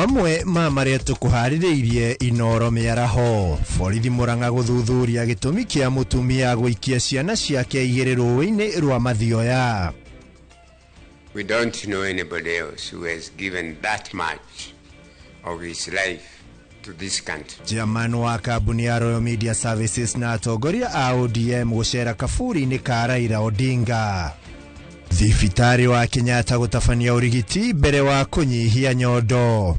Mamwe ma marĩa tũkũharĩrĩirie Inoro mĩaraho. Borithi Murang'a gũthuthuria gĩtũmi kĩa mũtumia gũikia ciana ciake igĩrĩ rũĩ-inĩ rwa Mathioya. We don't know anybody else who has given that much of his life to this country. Chairman wa kambuni ya Royal Media Services na atongoria a ODM gũcera kaburi-inĩ ka Raila Odinga. Thibitarĩ wa Kenyatta gũtabania ũrigiti mbere wa kũnyihia nyondo.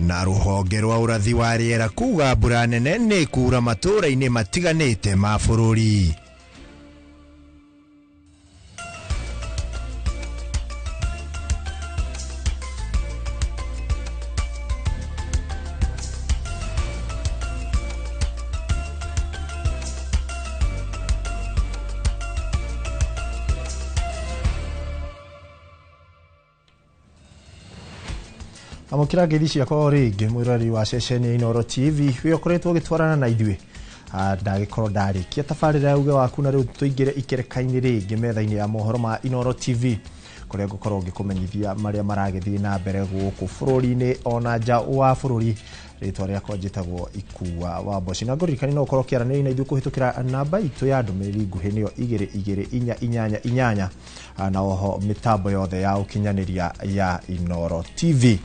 Na rũhonge rwa ũrathi wa rĩera kuga mbura nene nĩ kura matũũra-inĩ matiganĩte ma bũrũri. Amũkĩra ngeithi ciakwa o rĩngĩ mwĩroreri wa ceceni ya Inooro TV wĩ ũkoretwo ũgĩtwarana na ithuĩ. Ndagĩkorwo ndarĩkia tabarĩra ya uge waku na rĩu tũingĩre ikereka-inĩ rĩngĩ metha-inĩ ya mohoro ma Inooro TV kũrĩa ngũkorwo ngĩkũmenyithia marĩa maragĩthiĩ na mbere gũkũ bũrũri-inĩ ona nja wa bũrũri. Rĩtwa rĩakwa njĩtagwo Ikua wa Mboci na ngũririkani no ũkorwo ũkĩaranĩria na ithuĩ kũhĩtũkĩra namba itũ ya ndũmĩrĩri nguhĩ nĩyo 22488 na oho mĩtambo yothe ya ũkinyanĩria ya Inooro TV.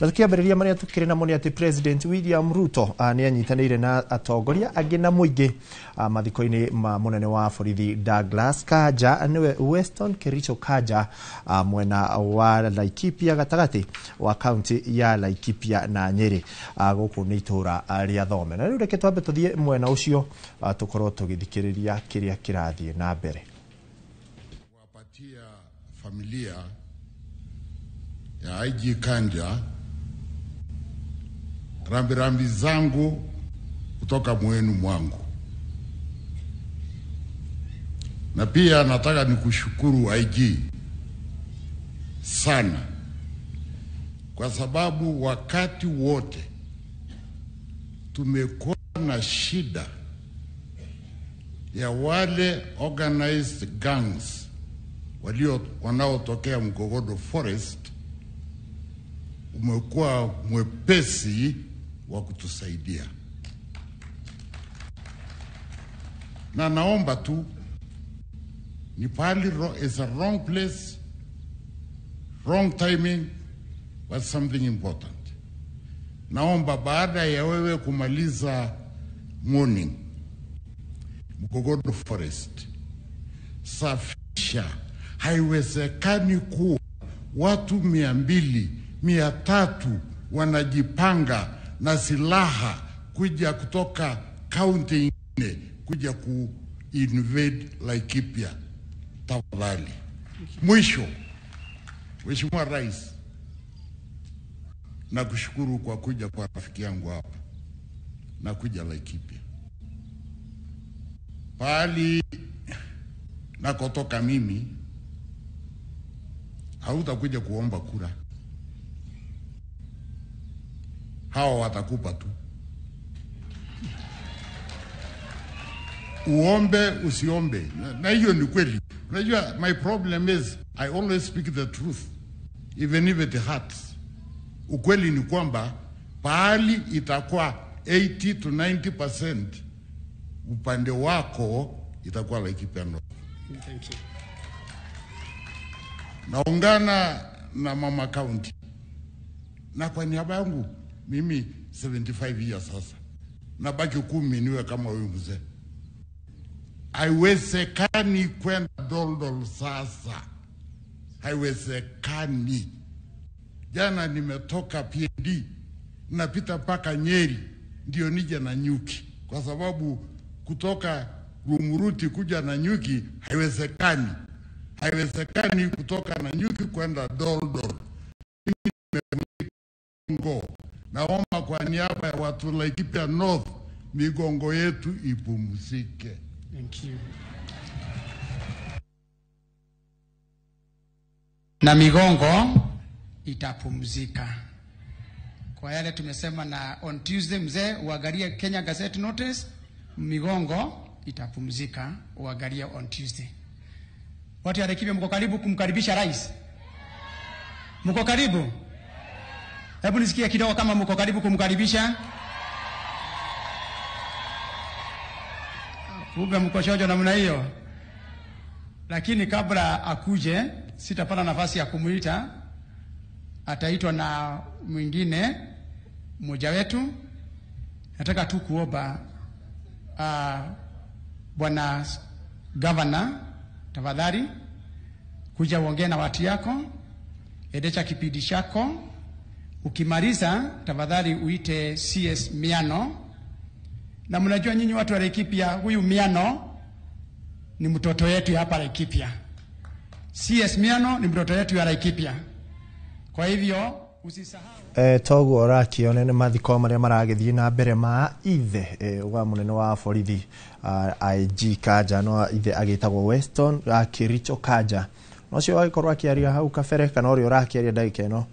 Na tukiambĩrĩria marĩa tukĩrĩ namo nĩ atĩ President William Ruto nĩ anyitanĩire na atongoria angĩ na mũingĩ mathiko-inĩ ma mũnene wa borithi Douglas Kanja nĩwe Weston Kericho Kanja mwena wa Laikipia gatagatĩ wa kaunti ya Laikipia na Nyeri. Gũkũ nĩ itũũra rĩa Thome. Na rĩu reke twambe tũthiĩ mwena ũcio tũkorwo tũgĩthikĩrĩria kĩrĩa kĩrathiĩ na mbere. Kuwapatia familia ya IG Kanja rambirambi zangu kutoka moyoni mwangu, na pia nataka nikushukuru IG sana kwa sababu wakati wote tumekuwa na shida ya wale organized gangs wanaotokea Mkogodo Forest. Umekuwa mwepesi wa kutusaidia, na naomba tu ni pahali is a wrong place, wrong timing, but something important. Naomba baada ya wewe kumaliza morning Mkogodo Forest, safisha. Haiwezekani kuwa watu 200, 300 wanajipanga na silaha kuja kutoka kaunti nyingine kuja ku invade Laikipia. Tafadhali. Mwisho, Mheshimiwa Rais, nakushukuru kwa kuja kwa rafiki yangu hapa na kuja Laikipia. Pahali nakotoka mimi hautakuja kuomba kura, hawa watakupa tu. Uombe usiombe, na hiyo ni kweli. Unajua, my problem is I always speak the truth even if it hurts. Ukweli ni kwamba pahali itakuwa 80 to 90% upande wako itakuwa Laikipia North. Thank you. Naungana na mama county, na kwa niaba yangu mimi 75 years sasa, nabaki 10 niwe kama huyu mzee. Haiwezekani kwenda Doldol sasa, haiwezekani. Jana nimetoka PND napita mpaka Nyeri ndio nije na Nyuki, kwa sababu kutoka Rumuruti kuja na Nyuki haiwezekani. Haiwezekani kutoka na Nyuki kwenda Doldol. Naomba kwa niaba ya watu Laikipia North, migongo yetu ipumzike. Thank you. Na migongo itapumzika. Kwa yale tumesema na on Tuesday, mzee uangalie Kenya Gazette notice, migongo itapumzika, uangalie on Tuesday. Watu ya Laikipia mko karibu kumkaribisha rais. Mko karibu? Hebu nisikie kidogo kama mko karibu kumkaribisha. Kumbe mko chojo namna hiyo. Lakini kabla akuje, sitapata nafasi ya kumuita. Ataitwa na mwingine mmoja wetu. Nataka tu kuomba Bwana Governor, tafadhali kuja uongee na watu yako, endesha kipindi chako. Ukimaliza tafadhali uite CS Miano. Na mnajua nyinyi watu wa Laikipia, huyu Miano ni mtoto wetu hapa Laikipia. CS Miano ni mtoto wetu wa Laikipia. Kwa hivyo usisahau Toguo ũrakiona nĩ mathiko marĩa maragĩthiĩ na mbere ma ithe wa mũnene wa borithi IG Kanja, no ithe agĩtagwo Weston Kiricho Kanja. Na ũcio agĩkorwo akĩaria hau kabere kana ũrĩa ũrakĩaria ndagĩka ĩno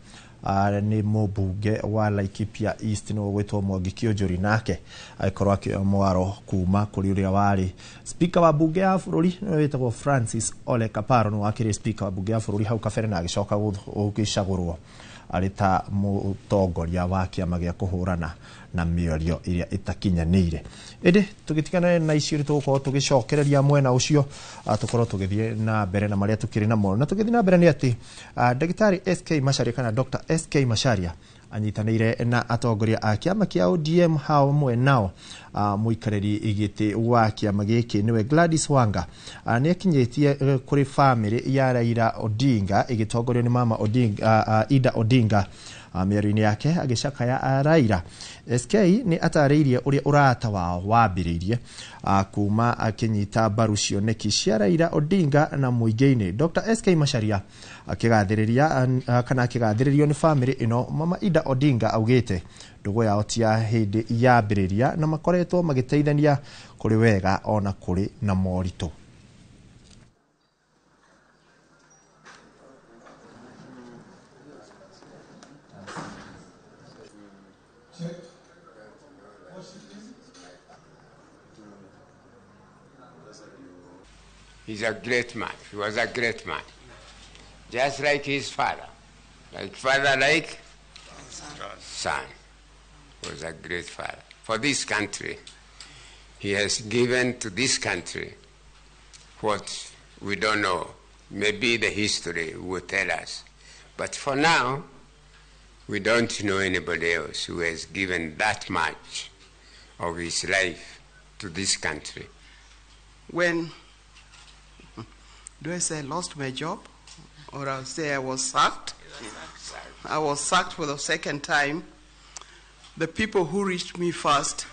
nĩ mũmbunge wa Laikipia East nĩwe ũgwĩtwo Mwangi Kĩũnjũri, nake agĩkorwo akĩoya mwaro kuma kũrĩ ũrĩa warĩ speaker wa mbunge ya bũrũri nĩwe wĩtagwo Francis Ole Kaparo, nĩwe wakĩrĩ speaker wa mbunge ya bũrũri hau kabere na agĩcoka gũgĩcagũrwo arĩ ta mũtongoria wa kĩama gĩa kũhũrana na mĩario ĩrĩa ĩtakinyanĩire. Ĩndĩ tũgĩtigana na icio nĩ tũgũkorwo tũgĩcokereria mwena ũcio, tũkorwo tũgĩthiĩ na mbere na marĩa tũkĩrĩ namo. Na tũgĩthiĩ na mbere nĩ atĩ ndagĩtarĩ SK Macharia kana Dr. SK Macharia anyitanĩire na atongoria a kĩama kĩa ODM hamwe nao mũikarĩri gĩtĩ wa kĩama gĩkĩ nĩwe Gladys Wanga, nĩ akinyĩtie kũrĩ bamĩrĩ ya Raila Odinga ĩgĩtongorio nĩ mama Odinga, Ida Odinga. Mĩario-inĩ yake agĩcakaya Raila, SK nĩ atarĩirie ũrĩa ũrata wao wambĩrĩirie kuma akĩnyita mbaru cioneki cia Raila Odinga na mũingĩ-inĩ. Dr. SK Macharia akĩgathĩrĩria kana akĩgathĩrĩrio nĩ bamĩrĩ ĩno, mama Ida Odinga augĩte ndũgũ yao ti ya hĩndĩ yambĩrĩria na makoretwo magĩteithania kũrĩ wega ona kũrĩ na moritũ. He's a great man. He was a great man. Just like his father. Like father, like son. He was a great father. For this country, he has given to this country what we don't know. Maybe the history will tell us. But for now, we don't know anybody else who has given that much of his life to this country. When, do I say I lost my job? Or I say I was sacked? I was sacked for the second time. The people who reached me first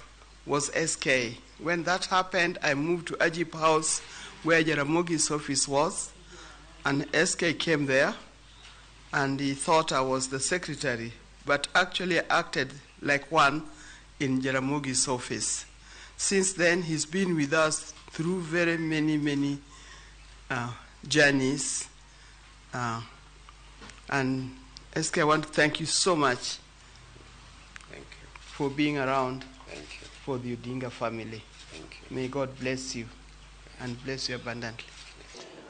was SK. When that happened, I moved to Ajib House, where Jaramogi's office was, and SK came there, and he thought I was the secretary, but actually I acted like one in Jaramogi's office. Since then, he's been with us through very many, many journeys. And SK, I want to thank you so much. Thank you. For being around. Thank you. For the Odinga family. Thank you. May God bless you and bless you abundantly.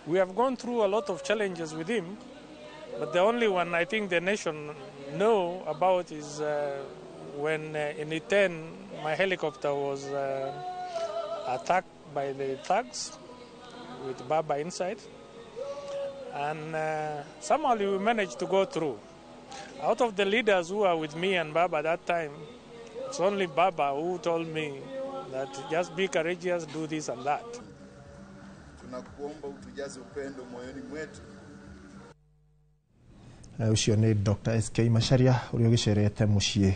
We have gone through a lot of challenges with him, but the only one I think the nation know about is when in Iten my helicopter was attacked by the thugs with Baba inside. And somehow we managed to go through. Out of the leaders who are with me and Baba that time, it's only Baba who told me that just be courageous, do this and that. Tunakuomba utujaze upendo moyoni mwetu. Ucio nĩ Dr. SK Macharia ũrĩa ũgĩcerete mũciĩ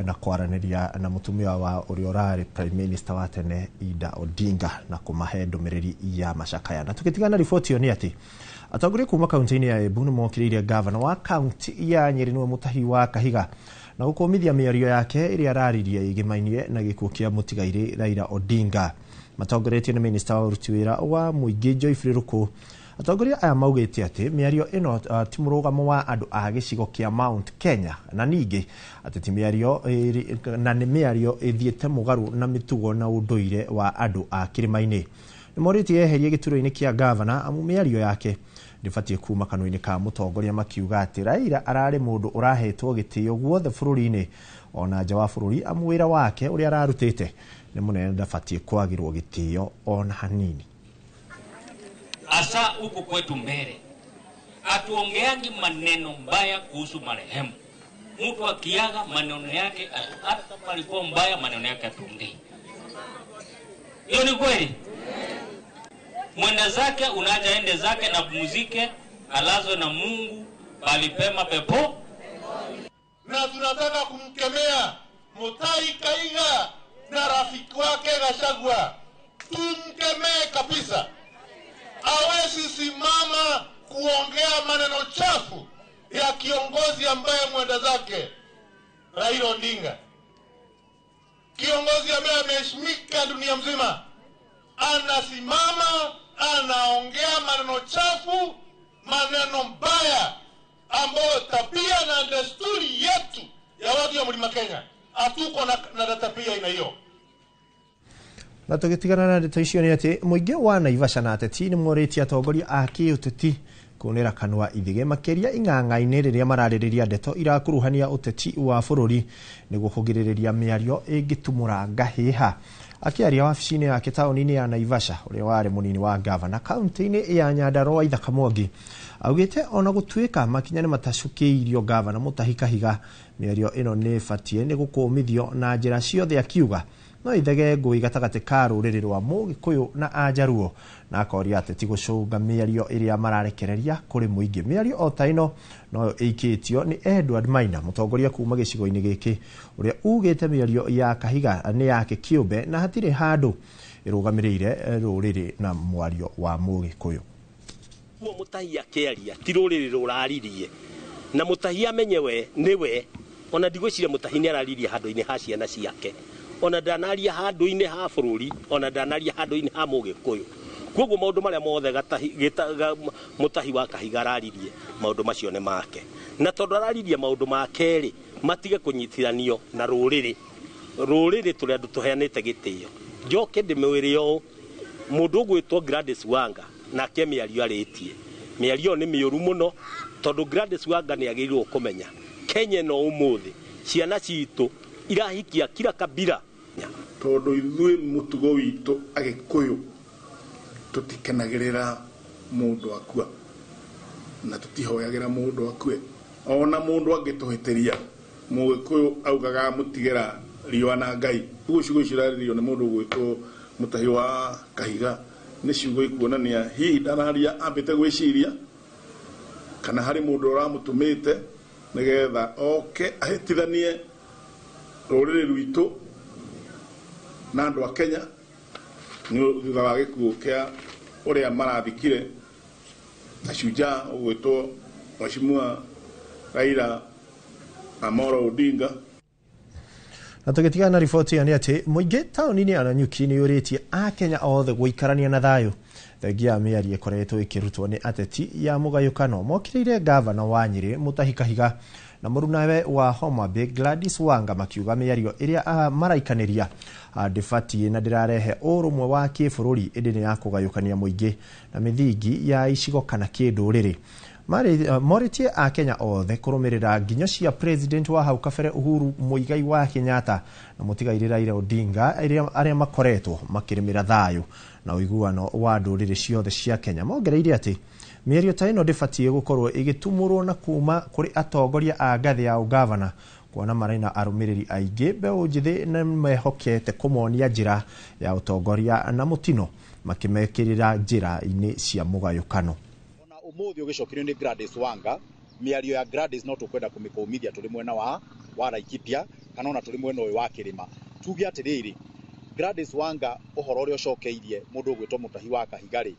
na kwaranĩria na mũtumia wa ũrĩa ũrarĩ Prime Minister wa tene Ida Odinga na kũmahe ndũmĩrĩri ya macakaya. Na tũgĩtigana riboti ĩyo nĩ atĩ atongoria kuma kaunti-inĩ ya Embu nĩ mokĩrĩire gavana wa kaunti ya Nyĩrĩ nĩwe Mũtahi wa Kahiga na gũkũmithia mĩario yake ĩrĩa araririe ĩgĩmainie na gĩkuũ kĩa mũtigairĩ Raila Odinga. Matongoretio nĩ minista wa ũruti wĩra wa mũingĩ Geoffrey Ruku. Atongoria aya maugĩte atĩ mĩario ĩno ti mũrũgamo wa andũ a gĩcigo kĩa Mount Kenya na ningĩ atĩ ti mĩario na nĩ mĩario ĩthiĩte mũgarũ na mĩtugo na ũndũire wa andũ a kĩrĩma-inĩ. Nĩ morĩtie eherie gĩturwa-inĩ kĩa gavana amu mĩario yake Ndĩbatiĩ kuma kanua-inĩ ka mũtongoria, makiuga atĩ Raila ararĩ mũndũ ũrahetwo gĩtĩo guothe bũrũri-inĩ ona nja wa bũrũri, amu wĩra wake ũrĩa ararutĩte nĩ mũnene, ndabatiĩ kwagĩrwo gĩtĩo ona hanini. Hasa huku kwetu mbele hatuongeangi maneno mbaya kuhusu marehemu. Mtu akiaga maneno yake, hata kama alikuwa mbaya, maneno yake hatuongei. Hiyo ni kweli. Mwenda zake unaja ende zake na pumzike, alazwe na Mungu pali pema pepo. Na tunataka kumkemea Mutahi Kahiga na rafiki wake Gachagua, tumkemee kabisa. Hawezi simama kuongea maneno chafu ya kiongozi ambaye mwenda zake Raila Odinga, kiongozi ambaye ameheshimika dunia mzima, anasimama anaongea maneno chafu, maneno mbaya ambayo tabia na desturi yetu ya watu ya Mlima Kenya hatuko na tabia aina hiyo. Na tũgĩtigana na ndeto icio nĩ atĩ mũingĩ wa Naivasha na ateti nĩ morĩtie atongoria a kĩũteti kũnĩra kanua ithige makĩria ing'ang'a-inĩ rĩrĩa mararĩrĩria ndeto irakuruhania ũteti wa bũrũri nĩguo kũgirĩrĩria mĩario ĩngĩtumũra ngahĩha. Akĩaria wabici-inĩ yake taũni-inĩ ya Naivasha, ũrĩa warĩ mũnini wa gavana kaunti-inĩ ya Nyandarua Ithaka Mwangi augĩte ona gũtuĩka makinya nĩ matacũkĩirio gavana Mutahi Kahiga, mĩario ĩno nĩ ĩbatiĩ nĩ gũkũmithio na njĩra ciothe, akiuga no ithege ngũĩ gatagatĩ ka rũrĩrĩ rwa Mũgĩkũyũ na Anjaruo, na akoria ateti gũcũnga mĩario ĩrĩa mararekereria kũrĩ mũingĩ. Mĩario o ta ĩno no ĩikĩtio nĩ Edward Maina, mũtongoria kuma gĩcigo-inĩ gĩkĩ, ũrĩa ugĩte mĩario ya Kahiga nĩ yake kĩũmbe na hatirĩ handũ ĩrũgamĩrĩire rũrĩrĩ na mwario wa Mũgĩkũyũ. Guo Mutahi akĩaria ti rũrĩrĩ rũraririe, na Mutahi amenye we nĩwe, ona ndigwĩciria Mutahi nĩ araririe handũ-inĩ ha ciana ciake, ona ndanaria handũ-inĩ ha bũrũri, ona ndanaria handũ-inĩ ha Mũgĩkũyũ. Koguo maũndũ marĩa mothe Mutahi wa Kahiga araririe, maũndũ macio nĩ make, na tondũ araririe maũndũ make rĩ, matige kũnyitithanio na rũrĩrĩ. Rũrĩrĩ tũrĩ andũ tũheanĩte gĩtĩo. Njoke ndĩmwĩre ũũ, mũndũ ũgwĩtwo Gladys Wanga nake mĩario arĩtie, mĩario nĩ mĩũru mũno, tondũ Gladys Wanga nĩ agĩrĩirwo kũmenya Kenya ĩno ũmũthĩ ciana citũ irahikia kila kabila, tondũ ithuĩ mũtugo witũ Agĩkũyũ tũtikenagĩrĩra mũndũ akua na tũtihoyagĩra mũndũ akue. Ona mũndũ angĩtũhĩtĩria, Mũgĩkũyũ augaga mũtigĩra riũa na Ngai. Ũguo ciugo icio irarĩrio nĩ mũndũ ũgwĩtwo Mutahi wa Kahiga nĩ ciugo ikuonania hihi ndararia ambĩte gwĩciria, kana harĩ mũndũ ũramũtũmĩte nĩgetha oke ahĩtithanie rũrĩrĩ rwitũ na andũ a Kenya nĩ thutha wa gĩkuũ kĩa ũrĩa marathikire ta shujaa ũgwĩtwo Mheshimiwa Raila Amolo Odinga. Na tũgĩtigana na riboti ĩyo nĩ atĩ mũingĩ taũni-inĩ ya Nanyuki nĩ ũrĩtie akenya othe gũikarania na thayũ, thengia ya mĩario ĩkoretwo ĩkĩrutwo nĩ ateti ya mũgayũkano. Mokĩrĩire gavana wa Nyĩrĩ Mutahi Kahiga na mũrunawe wa Homa Bay Gladys Wanga, makiuga mĩario ĩrĩa maraikanĩria ndĩbatiĩ na ndĩrarehe ũrũmwe wa kĩbũrũri, ĩndĩ nĩ ya kũgayũkania mũingĩ na mĩthingi ya icigo kana kĩndũrĩrĩ. Morĩtie akenya othe kũrũmĩrĩra nginyo cia president wa hau kabere Uhuru Muigai wa Kenyatta na mũtigairĩ Raila Odinga arĩa makoretwo makĩrĩmĩra thayũ na ũiguano wa ndũrĩrĩ ciothe cia Kenya. Mongereire atĩ mĩario ta ĩno ndĩbatiĩ gũkorwo ĩgĩtumũrwo na kuma kũrĩ atongoria a ngathĩ ya ũgavana, kuona marĩ na arũmĩrĩri aingĩ mbeũ njĩthĩ na mehokete kũmonia njĩra ya ũtongoria na mũtino makĩmekĩrĩra njĩra-inĩ cia mũgayũkano. Umuthi ugicokirio ni Gladys Wanga, mĩario ya Gladys no tũkwenda kũmĩkũmithia tũrĩ mwena wa Laikipia kana ona tũrĩ mwena ũyũ wa kĩrĩma. Tuge atĩrĩrĩ, Gladys Wanga ũhoro ũrĩa ũcokeirie mũndũ ũgwĩtwo Mutahi wa Kahiga rĩ,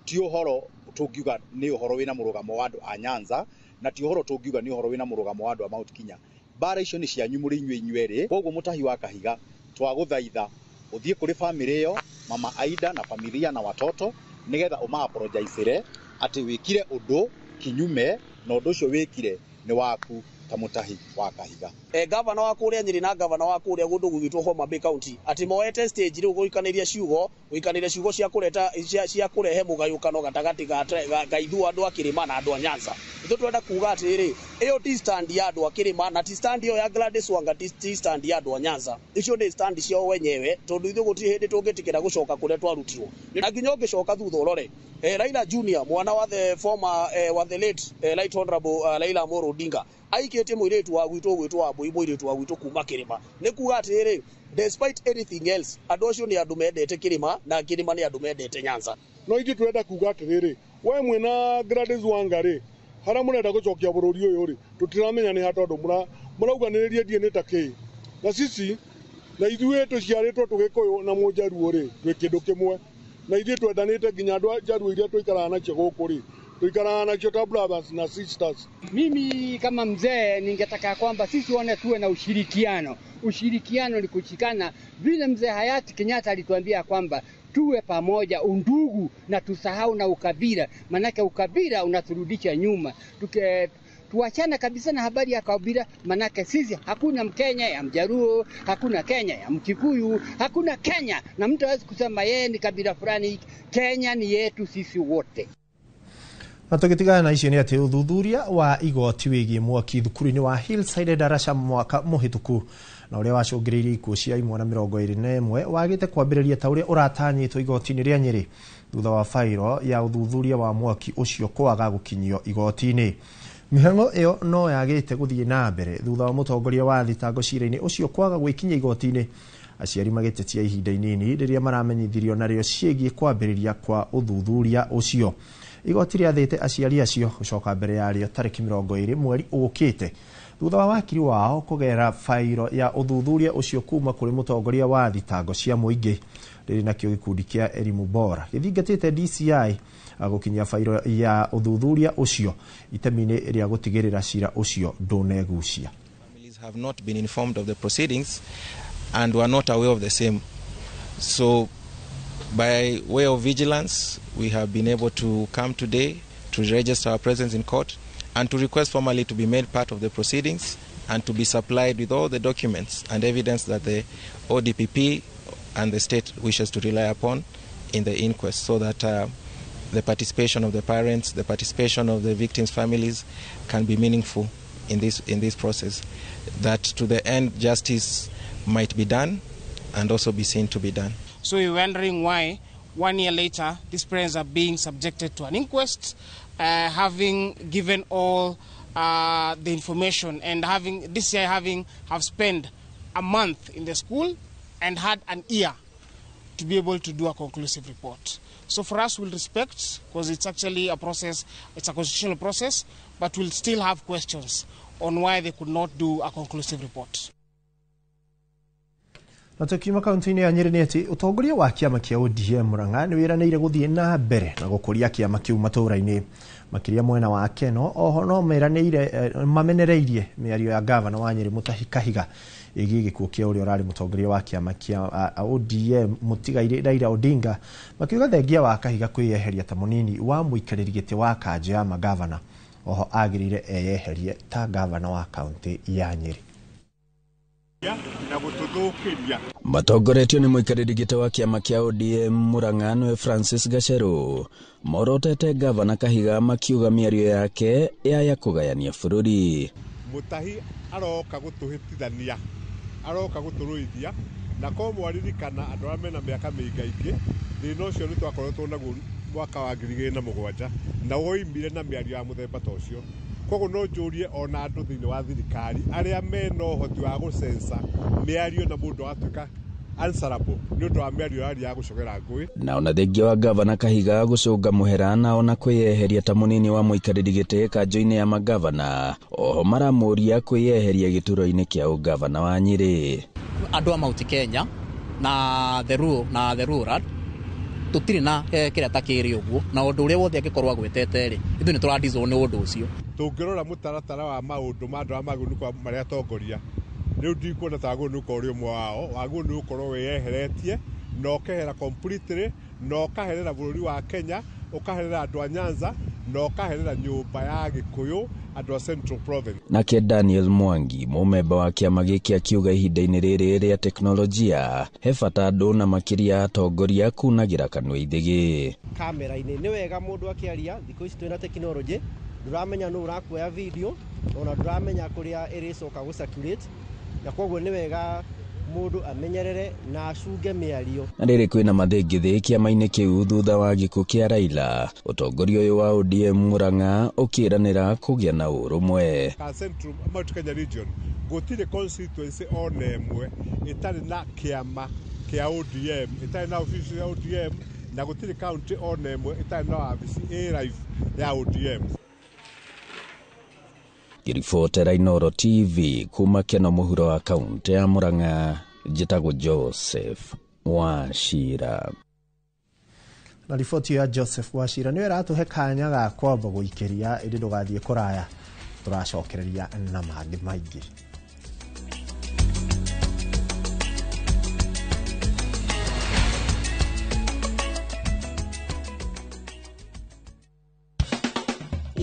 ti ũhoro tũngiuga nĩ ũhoro wĩna mũrũgamo wa andũ a Nyanza, na ti ũhoro tũngiuga nĩ ũhoro wĩna mũrũgamo wa andũ a Mount Kenya. Mbara icio nĩ cianyu mũrĩ inyuĩ inyuerĩ. Koguo Mutahi wa Kahiga twagũthaitha ũthiĩ kũrĩ bamĩrĩ ĩyo, mama Aida na familia na watoto, nĩgetha ũma-apologizere atĩ wĩkire ũndũ kinyume na ũndũ ũcio wĩkire nĩ waku. Ta Mutahi wa Kahiga. Gavana wa kuria Nyeri na gavana wa kuria gundu gwitwo Homa Bay County ati moete stage riu guikaniria ciugo cia kureta cia kurehe mugayukano gatagati ga ithuo andu a kirima na andu a Nyanza. Ithuo twenda kuga atiriri, iyo ti stand ya andu a kirima na ti stand iyo ya Gladys Wanga ti stand ya andu a Nyanza. Icio ni stand ciao wenyewe, tondu ithuo gutiri hindi tungitikira gucoka kuria twarutirwo. Na nginya ungicoka thutha urore Raila Junior, mwana wa the former wa the late right honorable Raila Amolo Odinga, aikete mwiritu wa gwitwo gwitwo wa Mbui, mwiritu wa gwitwo kuma kirima. Ni kuga atiriri, despite anything else, andu acio ni andu mendete kirima na kirima ni andu mendete Nyanza. No ithuĩ tũrenda kuga atĩrĩrĩ, we mwĩna Gladys Wanga rĩ, harĩa mũrenda gũcokia bũrũri ũyũ rĩ, tũtiramenya nĩ ha, tondũ mũrauganĩrĩria DNA ta kĩ. Na sisi na ithuĩ tũciarĩtwo tũgĩkũyũ na mũnjaruo rĩ, twĩ kĩndũ kĩmwe. Na ithuĩ twendanĩte nginya andũ a njaruo iria tũikaraga nacio gũkũ rĩ, tuikaraga nacio ta brothers na sisters. Mimi kama mzee ningetaka kwamba sisi wana tuwe na ushirikiano. Ushirikiano ni kushikana, vile mzee hayati Kenyatta alituambia kwamba tuwe pamoja, undugu, na tusahau na ukabila, manake ukabila unaturudisha nyuma. Tuachana kabisa na habari ya kabila, manake sisi hakuna Mkenya ya Mjaruo, hakuna Kenya ya Mkikuyu, hakuna Kenya, na mtu hawezi kusema yeye ni kabila fulani. Kenya ni yetu sisi wote. Na tũgĩtigana na icio nĩ atĩ ũthuthuria wa igoti wĩgiĩ mwaki thukuru-inĩ wa Hillside Darasha mwaka mũhĩtũku na ũrĩa wacũngĩrĩirie ikuũ cia imwana 21 wagĩte kwambĩrĩria ta ũrĩa ũratanyĩtwo igoti-inĩ rĩa Nyĩrĩ thutha wa fairo ya ũthuthuria wa mwaki ũcio kwaga gũkinyio igoti-inĩ. Mĩhang'o ĩyo no yagĩte gũthiĩ na mbere thutha wa mũtongoria wa thitango cira-inĩ ũcio kwaga gwĩkinyia igoti-inĩ, aciari magĩtetia ihinda inini rĩrĩa maramenyithirio narĩo ciĩgiĩ kwambĩrĩria kwa ũthuthuria ũcio. Igoti rĩathĩte aciari acio gũcoka mbere yarĩo tarĩki 20 mweri ũkĩte thutha wa wakiri wao kũgera fairo ya ũthuthuria ũcio kuma kũrĩ mũtongoria wa thitango cia mũingĩ. Rĩrĩ nakĩo gĩkundi kĩa Elimu Bora gĩthingatĩte DCI gũkinyia fairo ya ũthuthuria ũcio itemi-inĩ rĩa gũtigĩrĩra cira ũcio ndũnegucia. Families have not been informed of the proceedings and were not aware of the same. So by way of vigilance, we have been able to come today to register our presence in court and to request formally to be made part of the proceedings and to be supplied with all the documents and evidence that the ODPP and the state wishes to rely upon in the inquest, so that the participation of the parents, the participation of the victims' families can be meaningful in this process, that to the end justice might be done and also be seen to be done. So we're wondering why 1 year later these parents are being subjected to an inquest, having given all the information and having this year have spent a month in the school and had an year to be able to do a conclusive report. So for us, we'll respect, because it's actually a process, it's a constitutional process, but we'll still have questions on why they could not do a conclusive report. Na tukiuma kaunti-inĩ ya Nyĩrĩ nĩ atĩ ũtongoria wa kĩama kĩa ODM Murang'a nĩ wĩranĩire gũthiĩ na mbere na gũkũria kĩama kĩu matũũra-inĩ makĩria mwena wa Keno. Oho no meranĩire mamenereirie mĩario ya gavana wa Nyĩrĩ Mutahi Kahiga ĩgiĩ gĩkuũ kĩa ũrĩa ũrarĩ mũtongoria wa kĩama kĩa ODM mũtigairĩ Raila Odinga, makiuga thengia wa Kahiga kwĩyeheria ta mũnini wa mũikarĩri gĩtĩ wa kanjũ ya magavana, oho agĩrĩire eyeherie ta gavana wa kaunti ya Nyĩrĩ. Matongoretio nĩ mũikarĩri gĩtĩ wa kĩama kĩa ODM Murang'a nĩwe Francis Gacheru, morotete gavana Kahiga makiuga mĩario yake ya kũgayania bũrũri. Mutahi aroka gũtũhĩtithania, aroka gũtũrũithia, na ko mwaririkana andũ arĩa mena mĩaka mĩingaingĩ, thĩna ũcio nĩ twakoretwo naguo mwaka wa 2007 na woimire na mĩario ya mũthemba ta ũcio. Koguo no njũrie ona andũ thĩinĩ wa thirikari arĩa mena ũhoti wa gũcenca mĩario na mũndũ atuĩka answerable nĩ ũndũ wa mĩario yaria ya gũcogera ngũĩ. Na ona thengia wa gavana Kahiga gũcũnga mũhera na ona kwĩyeheria ta mũnini wa mũikarĩri gĩtĩ kanjũ-inĩ ya magavana, oho maramũria kwĩyeheria gĩturwa-inĩ kĩa ũgavana wa Nyĩrĩ. Andũ a Mount Kenya na the rural na the rural tutiri na kĩrĩa ta kĩrĩ ũguo, na ũndũ ũrĩa wothe angĩkorwo agwetete rĩ, ithuĩ nĩ tũradizwo nĩ ũndũ ũcio. Tũngĩrora mũtaratara wa maũndũ ma andũ arĩa magĩrĩirwo nĩ gũkorwo marĩ atongoria, rĩu ndikuona ta wagĩrĩirwo nĩ gũkorwo ũrĩ ũmwe wao, wagĩrĩirwo nĩ gũkorwo wĩyeheretie na ũkehera completely na ũkaherera bũrũri wa Kenya, ũkaherera andũ a Nyanza Na ũkaherera nyũmba ya Gĩkũyũ andũ a Central Province. Nake Daniel Mwangi, mũmemba wa kĩama gĩkĩ, akiuga ihinda-inĩ rĩrĩ rĩa teknolojia he bata andũ na makĩria atongoria kunagĩra kanua ithĩgĩ. Kamera-inĩ nĩ wega mũndũ akĩaria, thikũ ici twĩna tekinoronjĩ, ndũramenya nũ ũrakuoya video, ona ndũramenya kũrĩa ĩrĩcoka gũ circulate, na koguo nĩ wega mũndũ amenyerere na acunge mĩario. Na rĩrĩ kwĩna mathĩngĩthĩ kĩama-inĩ kĩu thutha wa gĩkuũ kĩa Raila, ũtongoria ũyũ wa ODM Murang'a ũkĩranĩra kũgĩa na ũrũmwe. Ka Central Mount Kenya region gũtirĩ constituency ona ĩmwe ĩtarĩ na kĩama kĩa ODM, ĩtarĩ na ofici ya ODM, na gũtirĩ county ona ĩmwe ĩtarĩ na wabici ĩ live ya ODM. Ngĩribotera Inooro TV kuma Keno mũhuro wa kaunti ya Murang'a, njĩtagwo Joseph Wachira. Na riboti ya Joseph Wachira nĩyo ĩratũhe kanya ga kwamba gũikĩria, ĩndĩ ndũgathiĩ kũraya, tũracokereria na mangĩ maingĩ.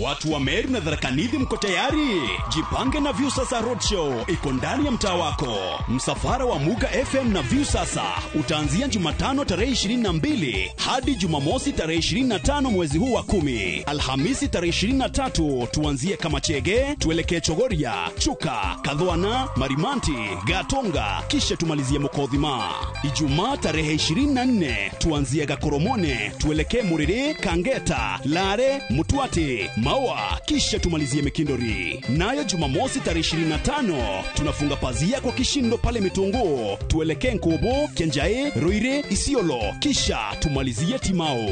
Watu wa Meru na Tharaka Nithi mko tayari? Jipange na Viusasa Roadshow iko ndani ya mtaa wako. Msafara wa Muga FM na Viusasa utaanzia Jumatano tarehe 22 hadi Jumamosi tarehe 25 mwezi huu wa 10. Alhamisi tarehe 23 tuanzie Kamachege, tuelekee Chogoria, Chuka, Kadhwana, Marimanti, Gatonga, kisha tumalizie Mukothima. Ijumaa tarehe 24 tuanzie Gakoromone, tuelekee Muriri, Kangeta, Lare, Mutwati, Maua, kisha tumalizie Mikindori. Nayo Jumamosi tarehe 25 tunafunga pazia kwa kishindo pale Mitungu, tuelekee Nkobo, Kenjae, Ruire, Isiolo, kisha tumalizie Timao.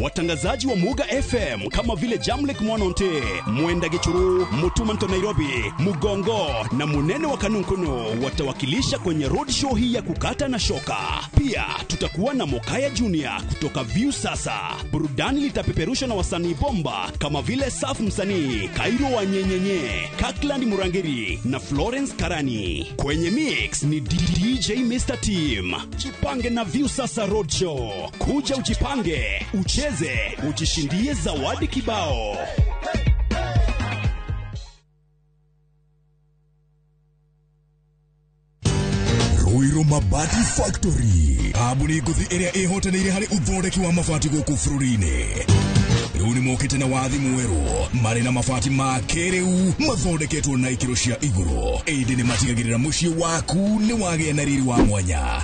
Watangazaji wa Muga FM kama vile Jamlek Mwanonte, Mwenda Gichuru, Mutumanto Nairobi, Mugongo na Munene wa Kanunkuno watawakilisha kwenye roadshow hii ya kukata na shoka. Pia tutakuwa na Mokaya Junior kutoka Viusasa. Burudani litapeperushwa na wasanii bomba kama vile Safu Msanii, Kairo wa Nyenyenye, Kakland Murangiri na Florence Karani. Kwenye mix ni DJ Mr. Team. Jipange na Viusasa Roadshow. Kuja ujipange, ucheze, ujishindie zawadi kibao. Ruiru Mabati Factory, kambuni ngũthi ĩrĩa ĩhotanĩire harĩ ũthondeki wa mabati gũkũ bũrũri-inĩ. Rĩu nĩ mokĩte na wathi mwerũ, marĩ na mabati ma kĩrĩu mathondeketwo na ikĩro cia igũrũ, ĩndĩ nĩ matigagĩrĩra mũciĩ waku nĩ wagĩa na riri wa mwanya.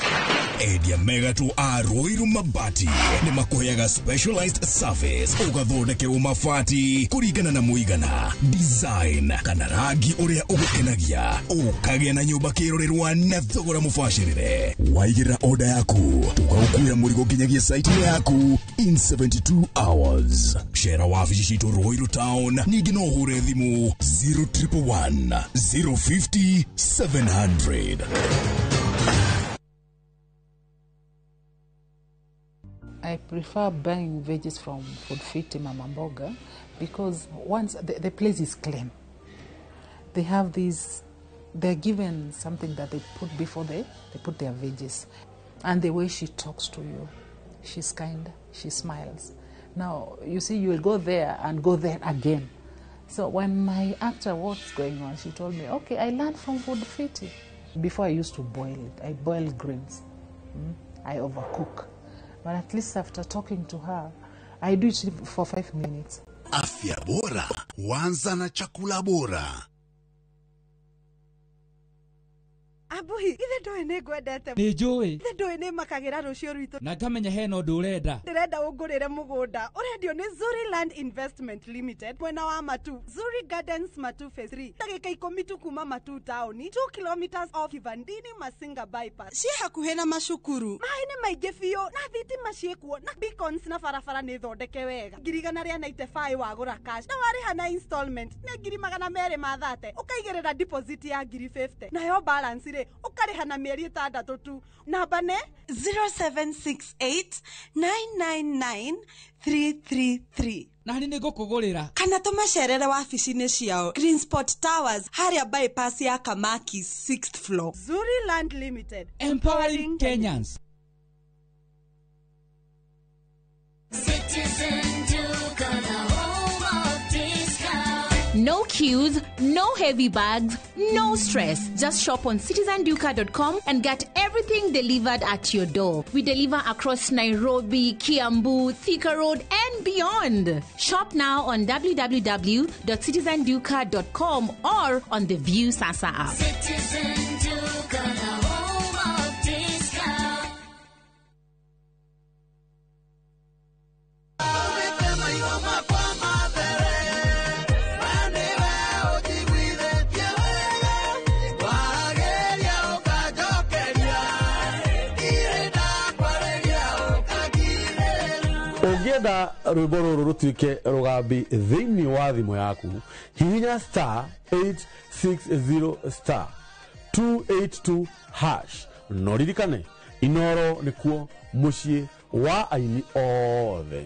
Endia megatũ a Ruiru Mabati nĩ makũheaga specialized service, ũgathondekerwo mabati kũringana na mũigana, design kana rangi ũrĩa ũgũkenagia, ũkagĩa na nyũmba kĩrorerwa na thogora mũbacĩrĩre. Waigĩrĩra order yaku, tũgagũkuĩra mũrigo nginyagia site yaku in 72 hours. Cera wabici citũ Ruiru Town, ningĩ no ũhũre thimũ 0111 050 700. I prefer buying veggies from Food Fit Mama Mboga because once the place is clean. They have these, they're given something that they put before they put their veggies. And the way she talks to you, she's kind, she smiles. Now, you see, you'll go there and go there again. So when I asked her what's going on, she told me, okay, I learned from Food Fit. Before I used to boil it. I boil greens. I overcook. But at least after talking to her, I do it for 5 minutes. Afya bora huanza na chakula bora. Abuhi, ithe ndoĩ nĩ ngwendete. Nĩ njũĩ. Ithe ndoĩ nĩ makagĩra rũciũ rwitũ. Na ngamenya hena ũndũ ũrenda. Ndĩrenda ũngũrĩre mũgũnda. Ũrendio nĩ Zuri Land Investment Limited mwena wa Matu. Zuri Gardens Matu Phase 3. Ndagĩka 10 tu kuma Matu town, 2 kilometers off Kivandini Masinga bypass. Ciĩ hakuhĩ na macukuru. Maĩ nĩ maingĩ biũ na thitima ciĩkuo na beacons na barabara nĩ thondeke wega. 195 wagũra cash na warĩha na installment nĩ 230 ũkaigĩrĩra deposit ya 50 nayo balance rĩ ũkarĩha na mĩeri 6 tu. Namba nĩ 0768 999 333. Na nĩ ngũkũgũrĩra. Kana tũmacerere wabici-inĩ ciao Green Spot Towers harĩa bypass ya Kamaki 6th floor. Zuri Land Limited, empowering Kenyans. Citizen Duka, the home No queues, no heavy bags, no stress. Just shop on citizenduka.com and get everything delivered at your door. We deliver across Nairobi, Kiambu, Thika Road, and beyond. Shop now on www.citizenduka.com or on the View Sasa app. Citizen Duka, the home of discount. Ũngĩenda rwĩmbo rũrũ rũtuĩke rũgambi thĩinĩ wa thimũ yaku, hihinya star 860 star 282 hash. No ririkane, Inoro nĩkuo mũciĩ wa aini othe.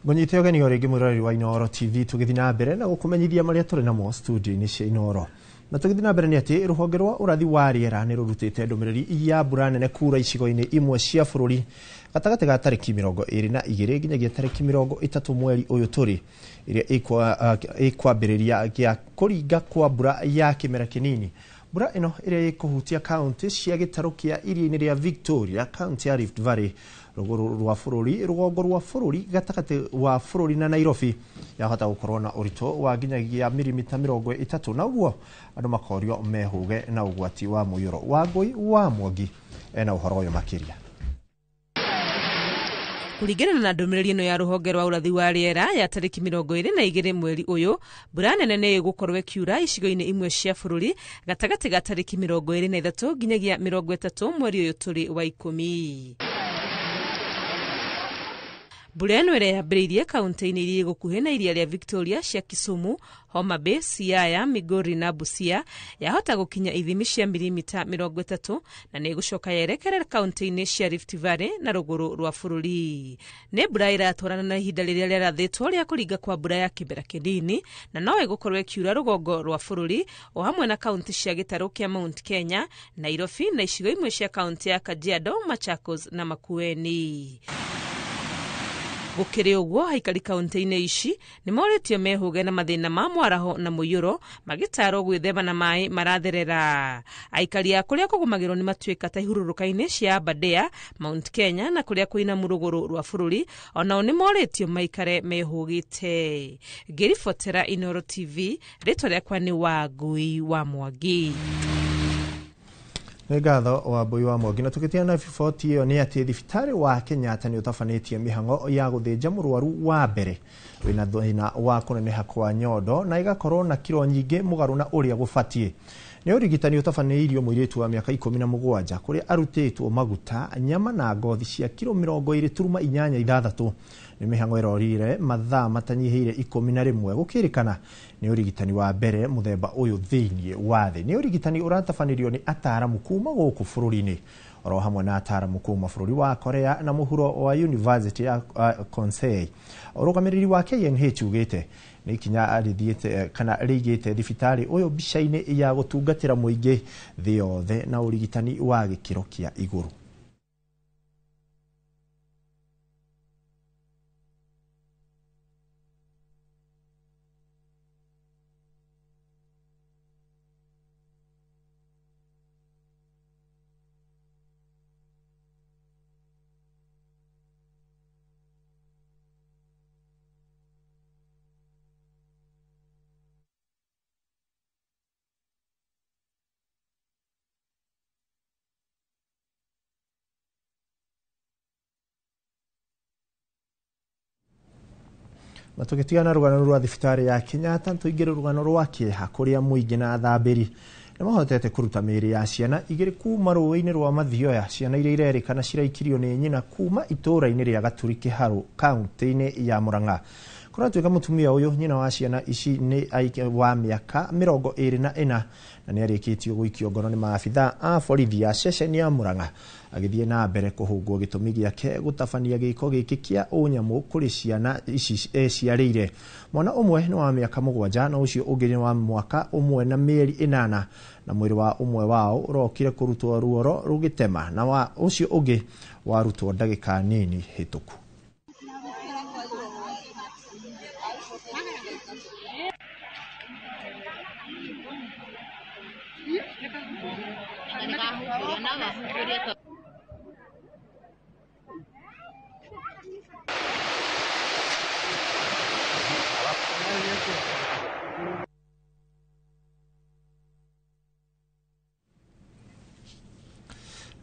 Ngũnyite ũgeni o rĩngĩ mwĩroreri wa Inooro TV, tũgĩthiĩ na mbere na gũkũmenyithia marĩa tũrĩ namo studio-inĩ cia Inooro. Na tũgĩthiĩ na mbere nĩ atĩ rũhonge rwa ũrathi wa rĩera nĩ rũrutĩte ndũmĩrĩri ya mbura nene kura icigo-inĩ imwe cia bũrũri gatagatĩ ga tarĩki 22 nginyagia tarĩki 30 mweri ũyũ tũrĩ, ĩrĩa ĩkwambĩrĩria gĩa kũringa kwa mbura ya kĩmera kĩnini. Mbura ĩno ĩrĩa ĩkũhutia kaunti cia gĩtarũ kĩa iria-inĩ rĩa Victoria, kaunti ya Rift Valley, rũgũrũ rwa bũrũri, rũgongo rwa bũrũri, gatagatĩ wa bũrũri na Nairobi, yahota gũkorwo na ũritũ wa nginyagia mirimita 30, na ũguo andũ makorio mehũge na ũgwati wa mũiyũro. Wangũi wa Mwangi ena ũhoro ũyũ makĩria. Kũringana na ndũmĩrĩri ĩno ya rũhonge rwa ũrathi wa rĩera ya tarĩki 22 mweri ũyũ, mbura nene nĩ ĩgũkorwo ĩkiura icigo-inĩ imwe cia bũrũri gatagatĩ ga tarĩki 23 nginyagia 30 mweri ũyũ tũrĩ wa 10. Mbura ĩno ĩrĩa yambĩrĩirie kaunti-inĩ iria gũkuhĩ na iria rĩa Victoria cia Kisumu, Homa Bay, Siaya, Migori na Busia yahota gũkinya ithimi cia mirimita 30 na nĩ ĩgũcoka yerekere kaunti-inĩ cia Rift Valley na rũgũrũ rwa bũrũri. Nĩ mbura ĩratwarana na ihinda rĩrĩa rĩarathĩtwo rĩa kũringa kwa mbura ya kĩmera kĩnini, na no ĩgũkorwo ĩkiura rũgongo rwa bũrũri o hamwe na kaunti cia gĩtarũ kĩa Mount Kenya, Nairobi na icigo imwe cia kaunti ya Kajiado, Machakos na Makueni. Gũkĩrĩ ũguo, aikari kaunti-inĩ ici nĩ morĩtio mehũge na mathĩna ma mwaraho na mũiyũro, magĩtarwo gwĩthema na maĩ maratherera. Aikari a kũrĩa kũgũmagĩrwo nĩ matuĩka ta ihurũrũka-inĩ cia Aberdare, Mount Kenya na kũrĩa kwĩna rũgũrũ rwa bũrũri onao nĩ morĩtio maikare mehũgĩte. Ngĩribotera Inooro TV, rĩtwa rĩakwa nĩ Wangũi wa Mwangi. Nĩ ngatho Wambui wa Mwangi. Na tũgĩtigana na riboti ĩyo nĩ atĩ thibitarĩ wa Kenyatta nĩ ũtabanĩtie mĩhang'o ya gũthĩnja mũrwaru wa mbere wĩna thĩna wa kũneneha kwa nyondo na ĩgakorwo na kiro nyingĩ mũgarũ na ũrĩa gũbatiĩ. Nĩ ũrigitani ũtabanĩirio mũirĩtu wa mĩaka 17 kũrĩa arutĩtwo maguta, nyama na ngothi cia kiro 20.86. Nĩ mĩhang'o ĩrorire mathaa matanyihĩire 11, gũkĩrĩkana nĩ ũrigitani wa mbere mũthemba ũyũ thĩinĩ wa thĩ. Nĩ ũrigitani ũratabanĩrio nĩ ataaramu kuma gũkũ bũrũri-inĩ oro hamwe na ataaramu kuma bũrũri wa Korea na mũhuro wa University ya Konsei. Ũrũgamĩrĩri wa KNH ugĩte nĩ ikinya rĩthiĩte kana rĩigĩte thibitarĩ ũyũ mbica-inĩ ya gũtungatĩra mũingĩ thĩ yothe na ũrigitani wa gĩkĩro kĩa igũrũ. Na tũgĩtigana rũgano rwa thibitarĩ ya Kenyatta, tũingĩre rũgano rwa kĩeha kũrĩa mũingĩ na athambĩri nĩ mahotete kũruta mĩĩrĩ ya ciana igĩrĩ kuma rũĩ-inĩ rwa Mathioya, ciana iria irerĩkana ciraikirio nĩ nyina kuma itũũra-inĩ rĩa Gaturi Kĩharũ kaunti-inĩ ya Murang'a. Kũratuĩka mũtumia ũyũ nyina wa ciana ici nĩ wa mĩaka 24 na nĩ arĩkĩtio gũikio ngono nĩ maabitha a borithi ya ceceni ya Murang'a agĩthiĩ na mbere kũhũngwo gĩtũmi gĩake gũtabania gĩko gĩkĩ kĩa ũnyamũ kũrĩ ciana ici eciarĩire. Mwana ũmwe nĩ wa mĩaka 7 na ũcio ũngĩ nĩ wa mwaka 1 na mĩeri 8 na mwĩrĩ wa ũmwe wao ũrokire kũrutwo ruoro rũgĩtema na wa ũcio ũngĩ warutwo ndagĩka nini hĩtũku.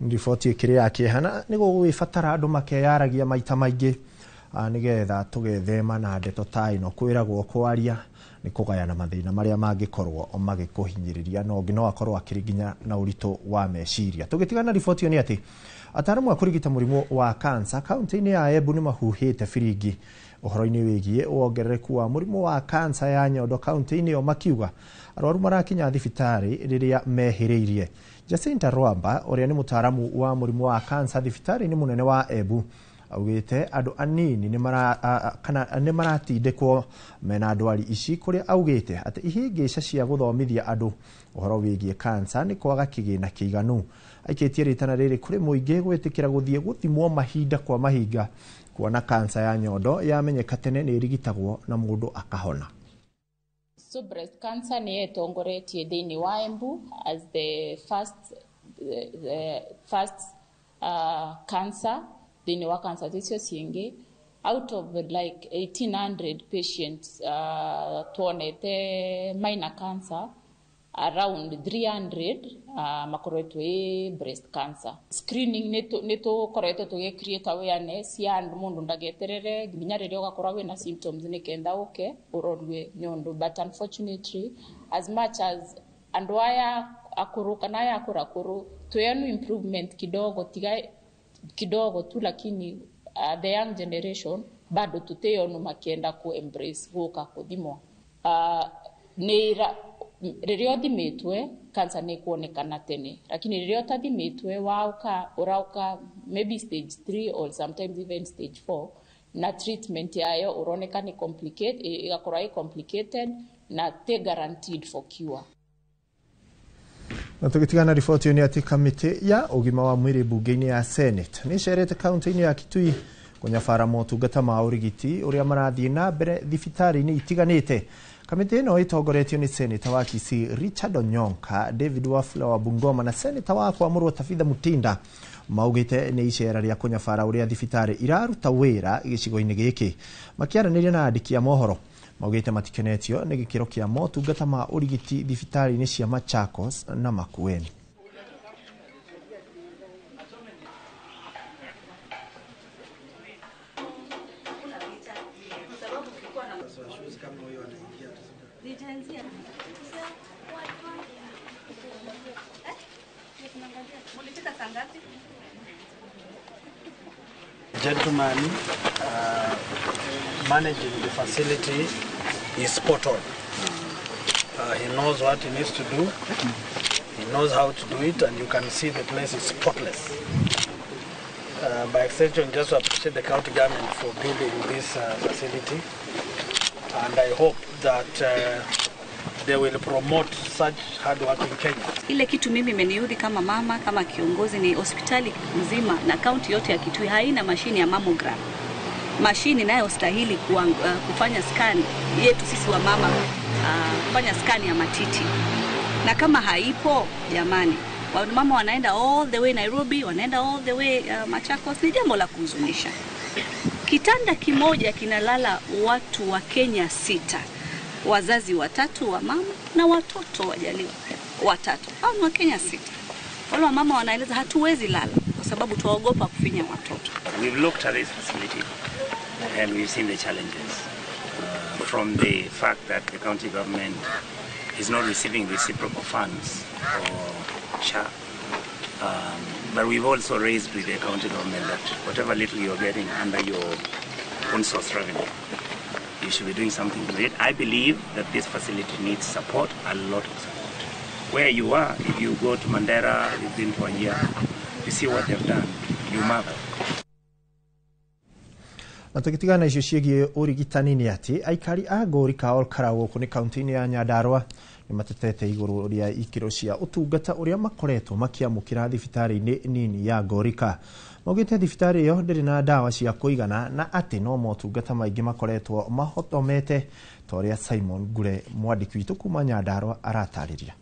Riboti ĩkĩrĩ ya kĩeha na nĩ gũgĩbatara andũ makeyaragia maita maingĩ nĩgetha tũgethema na ndeto ta ĩno kwĩragwo kwaria nĩ kũgayana mathĩna marĩa mangĩkorwo magĩkũhinyĩrĩria na ũngĩ no akorwo akĩrĩ nginya na ũritũ wa meciria. Tũgĩtigana riboti ĩyo nĩ atĩ ataaramu a kũrigita mũrimũ wa kansa kaunti-inĩ ya Embu nĩ mahuhĩte biringi ũhoro-inĩ wĩgiĩ wongerereku wa mũrimũ wa kansa ya nyondo kaunti-inĩ ĩyo makiuga arwaru marakinya thibitarĩ rĩrĩa mehĩrĩirie. Jacinta Rwamba ũrĩa nĩ mũtaaramu wa mũrimũ wa kansa thibitarĩ-inĩ mũnene wa Embu augĩte andũ anini nĩ maratindĩkwo mena ndwari ici kũrĩa augĩte atĩ ihĩngĩca cia gũthomithia andũ ũhoro wĩgiĩ kansa nĩ kwaga kĩgĩna kĩiganu. Aikĩtie rĩtana rĩrĩ kũrĩ mũingĩ gwĩtĩkĩra gũthiĩ gũthimwo mahinda kwa mahinga kuona kansa ya nyondo yamenyeka tene nĩ ĩrigitagwo na mũndũ akahona. So breast cancer nĩ ĩtongoretie thĩinĩ wa Embu as the first cancer thĩinĩ wa cancer icio ciĩngĩ. Out of like 1800 patients tuonete minor cancer, around 300 makoretwo ĩ breast cancer. Screening nĩ tũkoretwo tũgĩ create awareness ya andũ mũndũ ndageterere nginya rĩrĩa ũgakorwo wĩna symptoms nĩ kenda ũke ũrorwe nyondo, but unfortunately as much as andũ aya akũrũ kana aya akũrakũrũ twĩonu improvement kidogo tiga kidogo tu, lakini the young generation bado tuteyonu makienda ku embrace guka kuthimwo. Rĩrĩa ũthimĩtwe cancer nĩ kuonekana tene, lakini rĩrĩa ũtathimĩtwe wauka ũrauka maybe stage 3 or sometimes even stage 4 na treatment yayo ũroneka nĩ complicated, ĩgakorwo ĩ complicated na ti guaranteed for cure. Na tũgĩtigana riboti ĩyo nĩ atĩ kamĩtĩ ya ũgima wa mwĩrĩ mbunge-inĩ ya Senate nĩ ĩcerete kaunti-inĩ ya Kitui kũnyabara motungata ma ũrigiti ũrĩa marathiĩ na mbere thibitarĩ-inĩ itiganĩte. Kamĩtĩ ĩno ĩtongoretio nĩ Seneta wa Kisii Richard Onyonka, David Wafula wa Bungoma na Seneta wa Kwamũrwo Tabitha Mutinda maugĩte nĩ icera rĩa kũnyabara ũrĩa thibitarĩ iraruta wĩra gĩcigo-inĩ gĩkĩ. Makĩaranĩria na andĩki a mohoro maugĩte matikenetio nĩ gĩkĩro kĩa motungata ma ũrigiti thibitarĩ-inĩ cia Machakos na Makueni. Gentleman managing the facility is spot on. He knows what he needs to do, he knows how to do it, and you can see the place is spotless. By extension, just to appreciate the county government for building this facility, and I hope that they will promote such hard work in Kenya. Ile kitu mimi imeniudhi kama mama, kama kiongozi ni hospitali nzima na kaunti yote ya Kitui haina mashini ya mammogram. Mashini inayostahili kufanya scan yetu sisi wa mama, kufanya scan ya matiti. Na kama haipo jamani, mama wanaenda all the way Nairobi, wanaenda all the way Machakos, ni jambo la kuhuzunisha. Kitanda kimoja kinalala watu wa Kenya 6. Wazazi 3 wa mama na watoto wajaliwa 3. Hao ni wa Kenya 6. Wale wa mama wanaeleza hatuwezi lala kwa sababu tuogopa kufinya watoto. We've looked at this facility and we've seen the challenges from the fact that the county government is not receiving reciprocal funds for SHA. But we've also raised with the county government that whatever little you're getting under your own source revenue, You should be doing something with it. I believe that this facility needs support, a lot of support. Where you are, if you go to Mandera, you've been to Wajir, you see what they've done, you marvel. Na tũgĩtigana icio ciĩgiĩ ũrigitani nĩ atĩ aikari a Ngũri ka Olkalau gũkũ nĩ kaunti-inĩ ya Nyandarua nĩ matetete igũrũ rĩa ikĩro cia ũtungata ũrĩa makoretwo makĩamũkĩra thibitarĩ-inĩ nini ya Ngorika. Maugĩte thibitarĩ ĩyo ndĩrĩ na ndawa cia kũigana na atĩ no motungata maingĩ makoretwo mahotomete ta ũrĩa Simon Ngure mwandĩki witũ kuma Nyandarua aratarĩria.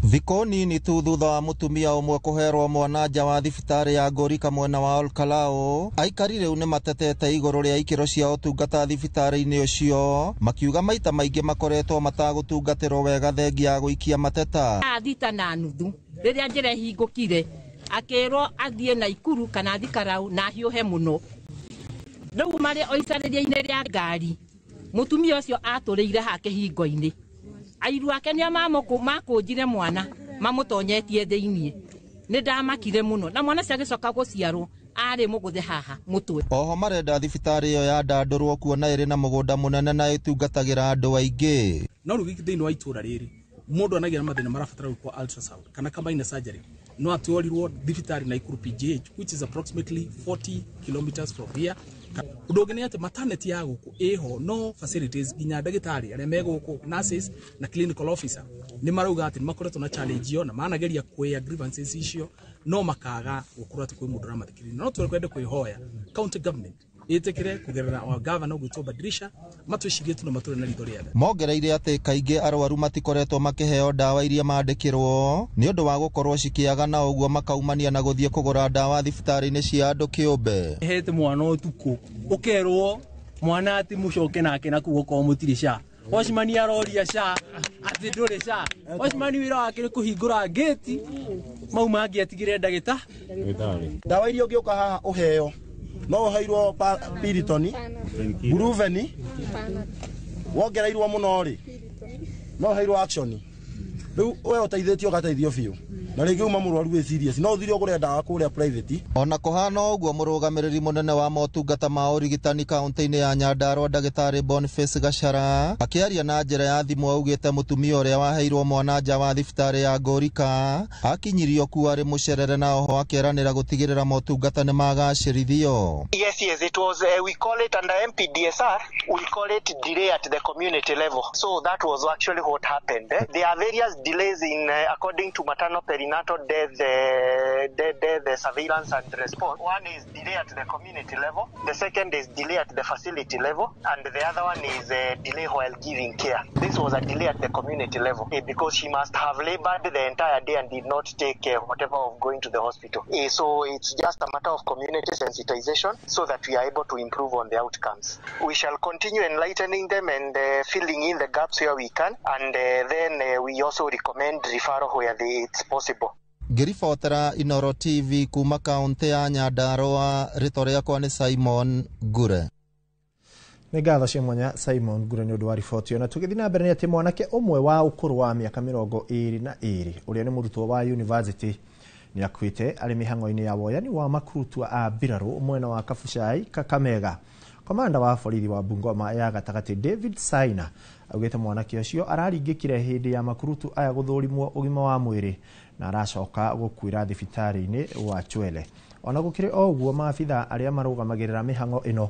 Thikũ nini tu thutha wa mũtumia ũmwe kũherwo mwana nja wa thibitarĩ ya Ngorika mwena wa Olkalau, aikari rĩu nĩ matetete igũrũ rĩa ikĩro cia ũtungata thibitarĩ-inĩ ũcio, makiuga maita maingĩ makoretwo matagũtungatĩrwo wega thengia ya gũikia mateta. 3:30 rĩrĩa njĩra ĩhingũkire akĩrwo athiĩ Naikuru kana athiĩ Karau na ahiũhe mũno. Rĩu marĩ o icarĩria-inĩ rĩa ngari, mũtumia ũcio atũrĩire haha kĩhingo-inĩ. Airu ake nĩ makũnjire mwana mamũtonyetie thĩiniĩ. Nĩ ndamakire mũno na mwana ũcio agĩcoka gũciarwo arĩ mũgũthe haha mũtwe. Oho marenda thibitarĩ ĩyo yandandũrwo kuona ĩrĩ na mũgũnda mũnene na ĩtungatagĩra andũ aingĩ. No rĩu thĩinĩ wa itũra rĩrĩ mũndũ anagĩa na mathĩna marabatara gwĩkwo ultrasound kana minor surgery no atwarirwo thibitarĩ Naikuru PGH, which is approximately 40 kilometers from here. Ũndũ ũngĩ nĩ atĩ maternity ya gũkũ ĩho no facilities nginya ndagĩtarĩ arĩa me gũkũ, nurses na clinical officer nĩ marauga atĩ nĩ makoretwo na challenge ĩyo na manageria kwĩa grievances icio no makaga gũkorwo atĩ kwĩ mũndũ ũramathikĩrĩria. No twende kwĩhoya county government ĩtĩkĩre kũgerera wa governor ũgwĩtwo Badirisha matwĩcirie tu na matũre na ritho rĩega. Mongereire atĩ kaingĩ arwaru matikoretwo makĩheo ndawa iria mandĩkĩrwo nĩ ũndũ wa gũkorwo cikĩaga na ũguo makaumania na gũthiĩ kũgũra ndawa thibitarĩ-inĩ cia andũ kĩũmbe. Hete mwana ũtukũ ũkerwo mwana atĩ mũcoke nake na kũu okorwo mũtirĩ SHA. Wacimani aroria SHA atĩ ndũrĩ SHA. Wacimani wĩra wake nĩ kũhingũra ngĩti mau mangĩ atigĩre ndagĩta. Ndawa iria ũngĩũka haha ũheo no ũheirwo Piriton, Brufen, wongereirwo mũno rĩ no ũheirwo Action. Rĩu we ũteithĩtio ũgateithio biũ na rĩngĩ uma mũrwaru wĩ serious no ũthire ũgũre ndawa kũrĩa private. Ona kũhana ũguo mũrũgamĩrĩri mũnene wa motungata ma ũrigitani kaunti-inĩ ya Nyandarua ndagĩtarĩ Boniface Gachara akĩaria na njĩra ya thimũ augĩte mũtumia ũrĩa waheirwo mwana nja wa thibitarĩ ya Ngorika akinyirio kuo arĩ mũcerere na oho akeranĩra gũtigĩrĩra motungata nĩ magacĩrithio. Yes, it was, we call it under MPDSR, we call it delay at the community level. So that was actually what happened. There are various delays in according to maternal perinatal death, death surveillance and response. One is delay at the community level, the second is delay at the facility level, and the other one is delay while giving care. This was a delay at the community level because she must have labored the entire day and did not take whatever of going to the hospital. So it's just a matter of community sensitization so that we are able to improve on the outcomes. We shall continue enlightening them and filling in the gaps where we can, and then we also recommend referral where it's possible. Ngĩribotera Inoro TV kuma kaunti ya Nyandarua, rĩtwa rĩakwa nĩ Simon Ngure. Nĩ ngatho cia mwanya Simon Ngure nĩ ũndũ wa riboti ĩyo. Na tũgĩthiĩ na mbere nĩ atĩ mwanake ũmwe wa ũkũrũ wa mĩaka 22 ũrĩa nĩ mũrutwo wa university nĩ akuĩte arĩ mĩhang'o-inĩ ya woyani wa makurutua a mbirarũ mwena wa Kabuchai Kakamega. Komanda wa borithi wa Bungoma ya gatagatĩ David Saina augĩte mwanake ũcio araringĩkire hĩndĩ ya makurutu aya gũthũrimwo ũgima wa mwĩrĩ na aracoka gũkuĩra thibitarĩ-inĩ wa Chwele. Ona gũkĩrĩ o ũguo maabitha arĩa marũgamagĩrĩra mĩhang'o ĩno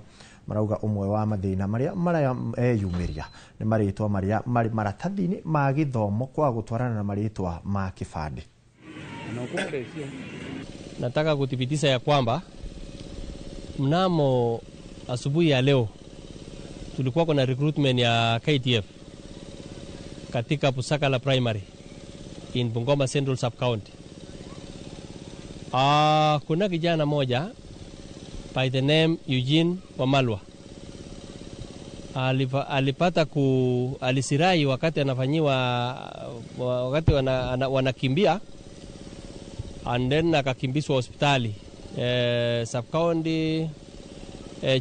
marauga ũmwe wa mathĩna marĩa mareyumĩria nĩ marĩtwa marĩa marĩ maratathi-inĩ ma gĩthomo kwa gũtwarana na marĩtwa ma kĩbandĩ. Nataka kuthibitisha ya kwamba mnamo asubuhi ya leo tulikuwa kuna recruitment ya KDF katika Busakala Primary in Bungoma Central Sub County. Kuna kijana moja by the name Eugene Wamalwa alipata alisirai wakati anafanyiwa, wakati wanakimbia, and then akakimbizwa hospitali Sub County,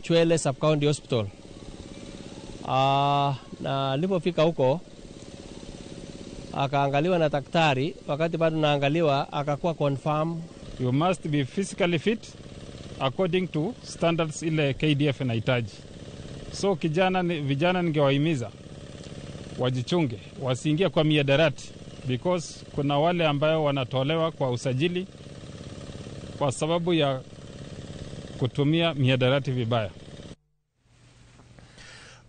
Chwele Sub County Hospital. Na alipofika huko akaangaliwa na daktari. Wakati bado naangaliwa akakuwa confirm. You must be physically fit, according to standards ile KDF inahitaji. So vijana ningewahimiza wajichunge, wasiingie kwa miadarati, because kuna wale ambayo wanatolewa kwa usajili kwa sababu ya kutumia mihadarati vibaya.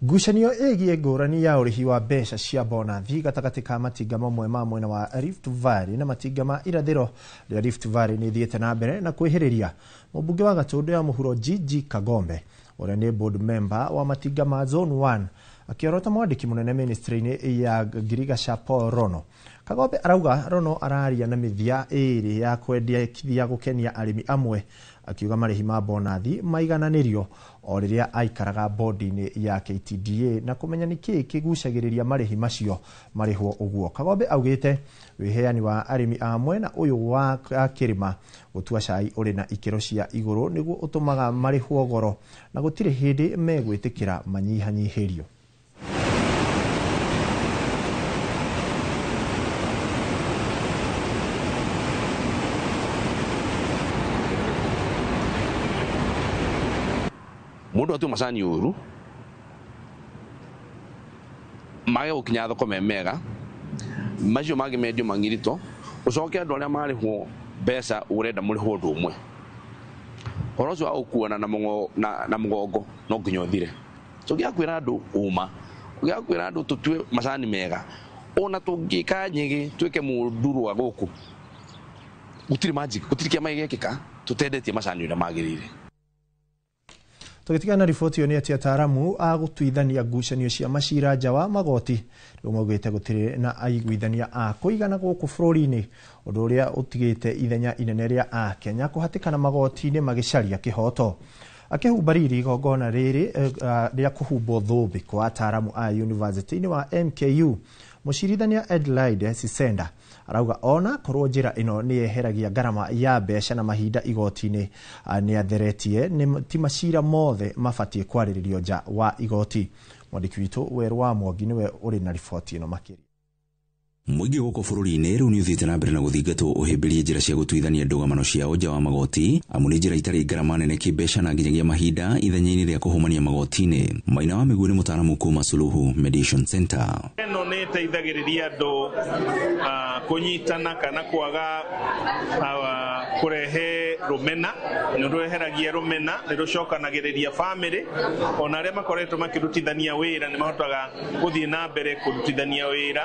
Ngucanio ĩgiĩ ngũrani ya ũrĩhi wa mbeca cia bonathi gatagatĩ ka matinga mamwe ma mwena wa Rift Valley na matinga ma irathĩro rĩa Rift Valley nĩ ĩthiĩte na mbere na kwĩhĩrĩria. Mũmbunge wa Gatũndũ ya mũhuro Gigi Kagombe ũrĩa nĩ board member wa matinga ma Zone 1 akĩorota mwandĩki mũnene ministry-inĩ ya Ngirigaca Paul Rono. Kagombe arauga Rono araria na mĩthia ĩĩrĩ ya kwendekithia gũkenia arĩmi amwe, akiuga marĩhi ma bonathi maigananĩrio o rĩrĩa aikaraga bodi-inĩ ya KTDA na kũmenya nĩkĩĩ kĩgucagĩrĩria marĩhi macio marĩhwo ũguo. Kagombe augĩte wĩheani wa arĩmi a mwena ũyũ wa kĩrĩma gũtua cai ũrĩ na ikĩro cia igũrũ nĩguo ũtũmaga marĩhwo goro na gũtirĩ hĩndĩ megwĩtĩkĩra manyihanyihĩrio. Mundu atue macani uru mage gukinya thoko me mega macio mangĩ mendio mang'irito ucoke andu aria marĩhwo mbeca urenda mũrĩhwo ũndũ ũmwe. Ũhoro ũcio wa gũkuana na mũgongo no nginya ũthire. Tũngĩaga kwĩra andũ ũma, ũngĩaga kwĩra andũ tũtue macani mega, ona tũngĩka nyĩgĩ twĩke mũndurwa gũkũ, gũtirĩ magic, gũtirĩ kĩama gĩgekĩka tũtendetie macani ũrĩa magĩrĩire. Tũgĩtigana na riboti ĩyo nĩ atĩ ataaramu a gũtuithania ngucanio cia macira nja wa magoti rĩu maugĩte gũtirĩ na aiguithania a kũigana gũkũ bũrũri-inĩ, ũndũ ũrĩa ũtigĩte ithenya inene rĩa Akenya kũhatĩkana magoti-inĩ magĩcaria kĩhoto. Akĩhumba riri igongona rĩrĩ rĩa kũhumbwo thũmbĩ kwa ataaramu a yunivasĩtĩ-inĩ wa MKU, mũcirithania Adelaide Sisenda arauga ona korwo njĩra ĩno nĩ yeheragia ngarama ya mbeca na mahinda igoti-inĩ nĩ atheretie ti macira mothe mabatiĩ kwarĩrĩrio nja wa igoti. Mwandĩki witũ Werũ wa Mwangi nĩwe ũrĩ na riboti ĩno makĩria. Mũingĩ gũkũ bũrũri-inĩ rĩu nĩ ũthiĩte na mbere na gũthingatwo ũhĩmbĩrie njĩra cia gũtuithania ndũgamano ciao nja wa magoti, amu nĩ njĩra itarĩ ngarama nene kĩmbeca na nginyagia mahinda ithenya-inĩ rĩa kũhũmania magoti-inĩ. Maina wa Mĩguĩ nĩ mũtaaramu kuma Suluhu Mediation Center. Ĩno nĩ ĩteithagĩrĩria andũ kũnyitana kana kwaga kũrehe rũmena, nĩ rweheragia rũmena, nĩ rũcokanagĩrĩria bamĩrĩ, ona arĩa makoretwo makĩrutithania wĩra nĩ mahotaga gũthiĩ na mbere kũrutithania wĩra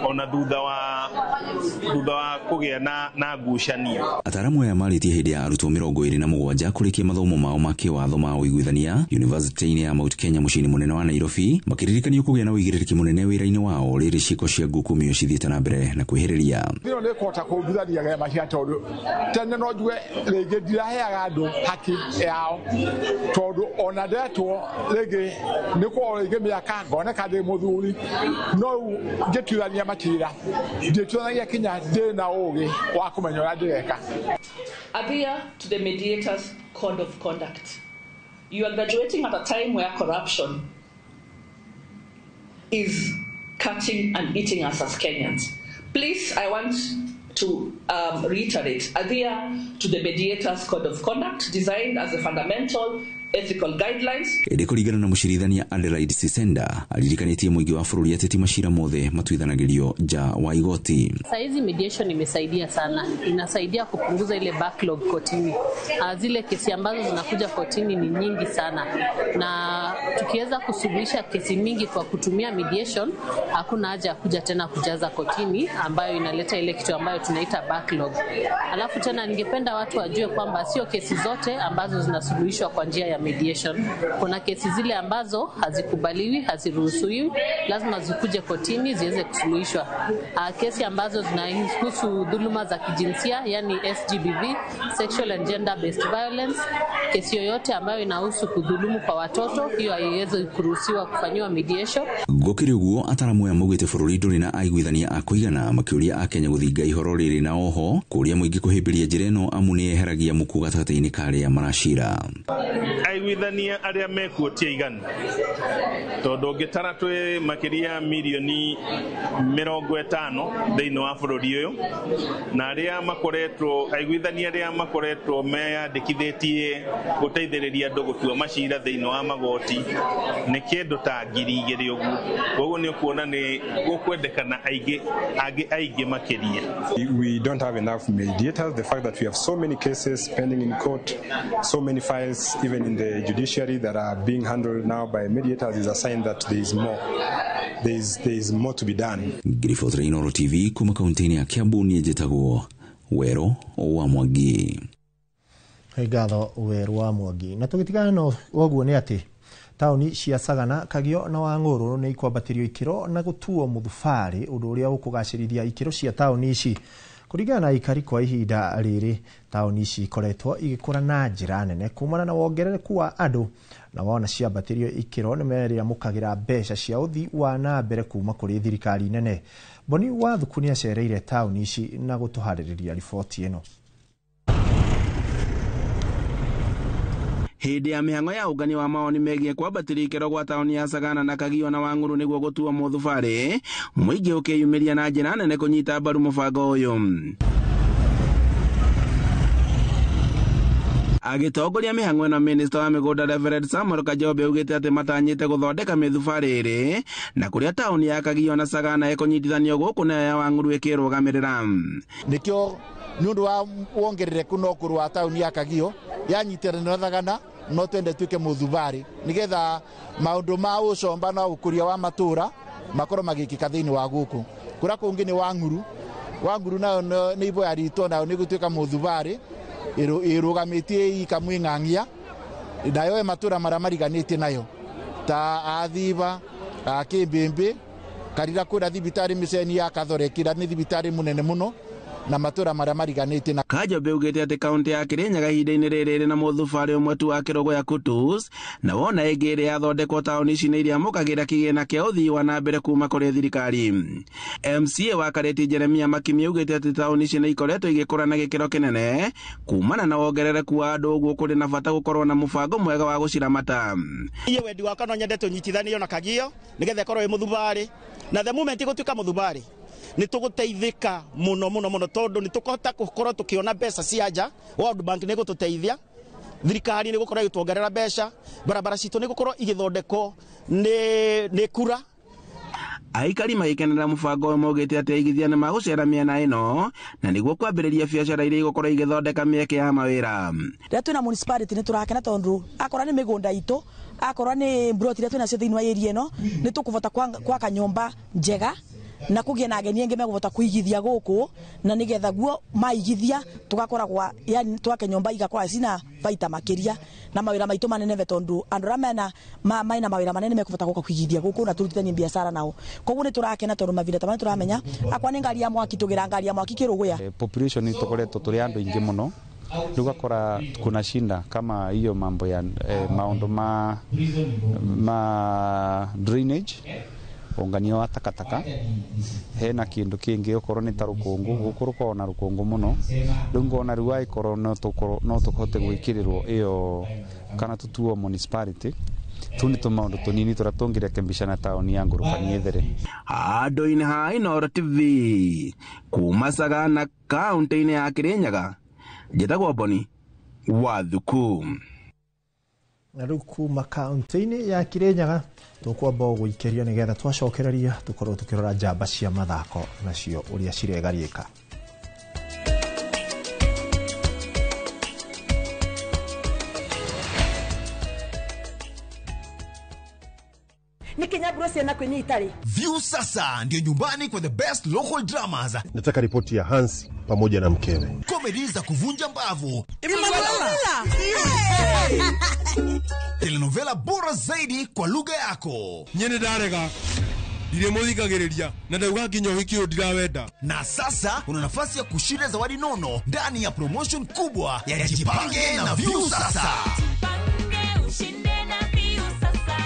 ona thutha wa kũgĩa na ngucanio. Ataaramu aya marĩtie hĩndĩ ya arutwo 27 kũrĩkia mathomo mao ma kĩwatho ma ũiguithania yunivasĩtĩ-inĩ ya Mount Kenya mũciĩ-inĩ mũnene wa Nairobi, makĩririkanio kũgĩa na ũigĩrĩrĩki mũnene wĩra-inĩ wao rĩrĩ ciĩko cia ngukumio cithiĩte na mbere na kwĩhĩrĩria. Ĩno nĩ kũhota kũhutithania gema cia tondũ tene no njuge rĩngĩ ndiraheaga andũ haki yao tondũ ona ndetwo rĩngĩ nĩ kwa rĩngĩ mĩaka ngoneka ndĩ mũthuri, no rĩu ngĩtuithania macira ndĩtuithanagia kinya ndĩ na ũgĩ wa kũmenya ũrĩa ndĩreka. Adhere to the mediator's code of conduct. You are graduating at a time where corruption is catching and eating us as Kenyans. Please, I want to reiterate, adhere to the mediator's code of conduct designed as a fundamental ethical guidelines. Ĩndĩ kũringana na mũcirithania Adelaide Sisenda, aririkanĩtie mũingĩ wa bũrũri atĩ ti macira mothe matuithanagĩrio nja wa igoti. Saizi mediation imesaidia sana, inasaidia kupunguza ile backlog kotini. Zile kesi ambazo zinakuja kotini ni nyingi sana, na tukiweza kusuluhisha kesi mingi kwa kutumia mediation, hakuna haja ya kuja tena kujaza kotini ambayo inaleta ile kitu ambayo tunaita backlog. Alafu tena ningependa watu wajue kwamba sio kesi zote ambazo zinasuluhishwa kwa njia ya mediation. Kuna kesi zile ambazo hazikubaliwi, haziruhusiwi, lazima zikuje kotini ziweze kusuluhishwa. Kesi ambazo zinahusu dhuluma za kijinsia, yani SGBV, sexual and gender based violence, kesi yoyote ambayo inahusu kudhulumu kwa watoto, hiyo haiwezi kuruhusiwa kufanyiwa mediation. Gũkĩrĩ ũguo ataramu aya maugĩte bũrũri ndũrĩ na aiguithania a kũigana, makĩũria Akenya gũthinga ihoro rĩrĩ na oho kũũria mũingĩ kũhĩmbĩria njĩra ĩno amu nĩ yeheragia muku gatagatĩ-inĩ ka arĩa maracira. Aiguithania arĩa mekuo ti aiganu tondũ ũngĩtara twĩ makĩria mirioni 50 thĩinĩ wa bũrũri ũyũ, na arĩa makoretwo aiguithania arĩa makoretwo meyandĩkithĩtie gũteithĩrĩria andũ gũtua macira thĩinĩ wa magoti nĩ kĩndũ ta 2,000 ũguo. Koguo nĩ ũkuona nĩ gũkwendekana aingĩ angĩ aingĩ makĩria. We don't have enough mediators. The fact that we have so many cases pending in court, so many files even in the judiciary that are being handled now by mediators is a sign that there is more. There is more to be done. Ngiribotera Inooro TV kuma kaunti-inĩ ya Kiambu niĩ njĩtagwo Wero wa Mwangi. Ngatho Wero wa Mwangi. Na tũgĩtigana na ũguo nĩ atĩ taũni cia Sagana, Kagio na Wang'ũrũ nĩ ikwambatĩrio ikĩro na gũtuo mũthubarĩ, ũndũ ũrĩa ũkũgacĩrithia ikĩro cia taũni ici. Kũringana na aikari kwa ihinda rĩrĩ, taũni ici ikoretwo igĩkũra na njĩra nene kumana na wongerereku wa andũ, na wona ciambatĩrio ikĩro nĩ merĩamũkagĩra mbeca cia ũthii wa na mbere kuma kũrĩ thirikari nene. Boni Wathuku nĩ acereire taũni ici na gũtũharĩrĩria riboti ĩno. Hĩndĩ ya mĩhang'o ya ũngania wa mawoni megiĩ kwambatĩria ikĩro gwa taũni ya Sagana na Kagio na Wang'ũrũ nĩguo gũtuo mũthubarĩ, mũingĩ ũkĩyumĩria na njĩra nene kũnyita mbaru mũbango ũyũ. Agĩtongoria mĩhang'o ĩno, minista wa mĩgũnda Reverend Samuel Kajobe augĩte atĩ matanyĩte gũthondeka mĩthubarĩ ĩrĩ na kũrĩa taũni ya Kagio na Sagana ĩkũnyitithanio gũkũ nayo ya Wang'ũrũ ĩkĩrũgamĩrĩra. Nĩkĩo nĩ ũndũ wa wongerereku na ũkũrũ wa taũni ya Kagio yanyitanĩra na Thagana no twende tuĩke mũthubarĩ nĩgetha maũndũ ma ũcomba na ũkũria wa matũra makorwo magĩkĩka thĩinĩ wa gũkũ. Kũrĩa kũngĩ nĩ Wang'ũrũ. Wang'ũrũ nayo nĩ iboya ritũ, nayo nĩ gũtuĩka mũthubarĩ ĩrũgamĩtie ikamwĩng'ang'ia nayo matũra marĩa mariganĩtie nayo ta Athiba, Kĩmbĩmbĩ, Karira kũrĩa thibitarĩ mĩceni ya Kathoreki nĩ thibitarĩ mũnene mũno na matũra marĩa mariganĩtie na. Kajobe augĩte atĩ kaunti ya Kirinyaga ihinda-inĩ rĩrĩ ĩrĩ na mũthubarĩ ũmwe tu wa Kĩrũgũya Kutus, na wona ĩngĩ ĩrĩa yathondekwo taũni ici nĩ iriamũkagĩra kĩgĩna kĩa ũthii wa na mbere kuma kũrĩ thirikari. MCA wa Kareti Jeremia Makimi augĩte atĩ taũni ici nĩ ikoretwo igĩkũra na gĩkĩro kĩnene kumana na wongerereku wa andũ, ũguo kũrĩ na bata gũkorwo na mũbango mwega wa gũciramata. Niĩ wendi wakwa no nyende tũnyitithanio na Kagio nĩgetha ĩkorwo ĩ mũthubarĩ, na the moment ĩgũtuĩka mũthubarĩ nĩ tũgũteithĩka mũno mũno mũno, tondũ nĩ tũkũhota gũkorwo tũkĩona mbeca cia nja. World Bank nĩ ĩgũtũteithia, thirikari nĩ ĩgũkorwo ĩgĩtuongerera mbeca, barabara citũ nĩ ĩgũkorwo igĩthondekwo nĩ kura. Aikari magĩkenera mũbango ũyũ maugĩte atĩ aigithia nĩ magũcera mĩena ĩno na nĩguo kwambĩrĩria biacara iria igũkorwo igĩthondeka mĩeke ya mawĩra. Rĩrĩa twĩna municipality nĩ tũrakena tondũ akorwo nĩ mĩgũnda itũ, akorwo nĩ mburoti iria twĩnacio thĩinĩ wa area ĩno, nĩ tũkũbota gwaka nyũmba njega na kũgĩa na ageni angĩ megũbota kũigithia gũkũ, na nĩgetha guo maigithia tũgakoragwa yani twake nyũmba igakorwa cina baita makĩria na mawĩra maitũ maneneve, tondũ andũ arĩa mena maina mawĩra manene mekũbota gũka kũigithia gũkũ na tũrutithanie biacara nao. Koguo nĩ tũrakena tondũ mavinda ta maya tũramenya akwa nĩ ngari ya mwaki tũgĩra ngari ya mwaki Kĩrũgũya. Population tũkoretwo tũrĩ andũ aingĩ mũno, rĩu ũgakora kuna shinda kama hiyo mambo ya maũndũ ma drainage, ũngania wa takataka, hena kĩndũ kĩngĩ okorwo nĩ ta rũkũngũ, gũkũ rũkoragwo na rũkũngũ mũno, rĩu ngona rĩu angĩkorwo no tũhote gwĩkĩrĩrwo ĩyo kana tũtuo municipality, tũu nĩ tũmaũndũ tũnini tũrĩa tũngĩrekebisha na taũni ya Ngũrũkani ĩthere. Handũ-inĩ ha Inooro TV kuma Sagana kaunti-inĩ ya Kirinyaga, njĩtagwo Boni Wathuku. Na rĩu kuma kaunti-inĩ ya Kirinyaga tũkwamba gũikĩria nĩgetha twacokereria tũkorwo tũkĩrora njamba cia mathako nacio ũrĩa ciregariĩka. View sasa ndio nyumbani kwa the best local dramas. Nataka ripoti ya Hans pamoja na mkewe. Comedy za kuvunja mbavu. Telenovela bora zaidi kwa lugha yako. Nyene ndarega. Ndiremuthikagiriria na ndauga nginya ũhiki ũyũ ndirawenda. Na sasa una nafasi ya kushinda zawadi nono ndani ya promotion kubwa ya Jipange na View sasa. Jipange ushinde na View sasa.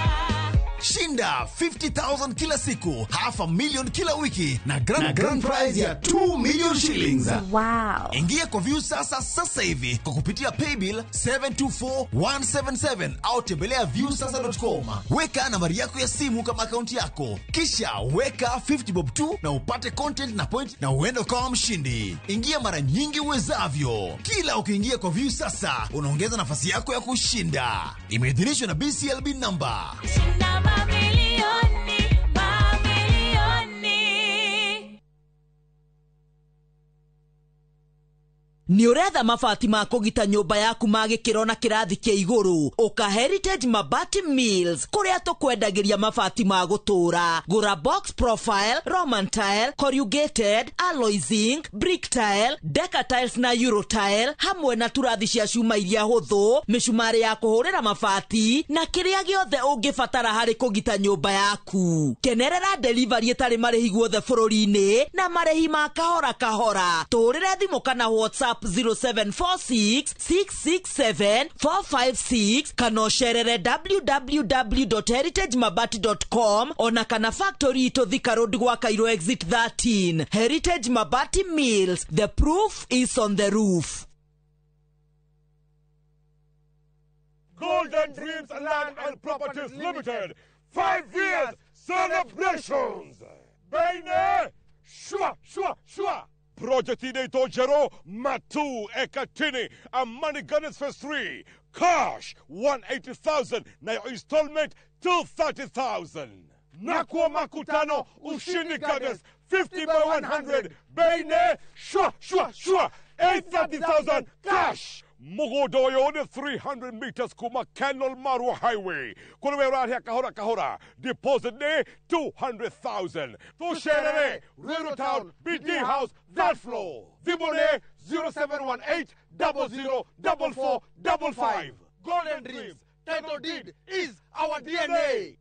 Shinda Shinda 50,000 kila siku, 500,000 kila wiki na grand prize ya 2 million shillings. Wow. Ingia kwa Viusasa sasa hivi kwa kupitia paybill 724177 au tembelea viusasa.com. Weka nambari yako ya simu kama akaunti yako, kisha weka 50 bob tu na upate content na point na uende ukawa mshindi. Ingia mara nyingi uwezavyo. Kila ukiingia kwa Viusasa unaongeza nafasi yako ya kushinda. Imeidhinishwa na BCLB number. Shinda mamilioni, mamilioni. Nĩ ũretha mabati ma kũgita nyũmba yaku ma gĩkĩro na kĩrathi kĩa igũrũ? Ũka Heritage Mabati Mills kũrĩa tũkwendagĩria mabati ma gũtũũra. Gũra box profile, Roman tile, corrugated, alloy zinc, brick tile, deca tiles na euro tile, hamwe na turathi cia cuma iria hũthũ, mĩcumarĩ ya kũhũrĩra mabati na kĩrĩa gĩothe ũngĩbatara harĩ kũgita nyũmba yaku. Kenerera delivery ĩtarĩ marĩhi guothe bũrũri-inĩ na marĩhi ma kahora kahora. Tũhũrĩre thimũ kana WhatsApp 0746 667 456 kana ũcerere www.heritagemabati.com ona kana factory itũ Thika Road gwa Cairo exit 13. Heritage Mabati Mills, the proof is on the roof. Golden Dreams Land and Properties Limited, 5 years celebrations. Bene, shua, shua, shua. Project inaitwa Jero Matu Ekatini Amani Gardens Phase 3. Cash 180,000 na your installment 230,000. Nakuwa Makutano Ushindi Gardens 50 by 100. Bene, shua, shua, shua. 830,000 cash. Mugodoyo 300 meters kuma Kenol Marua Highway. Kulwe kahora kahora. Deposit ne 200,000. Tusherere, Ruiru Town, BD House, that floor. Vibone 0718 0044 55. Golden Dreams, title deed is our DNA.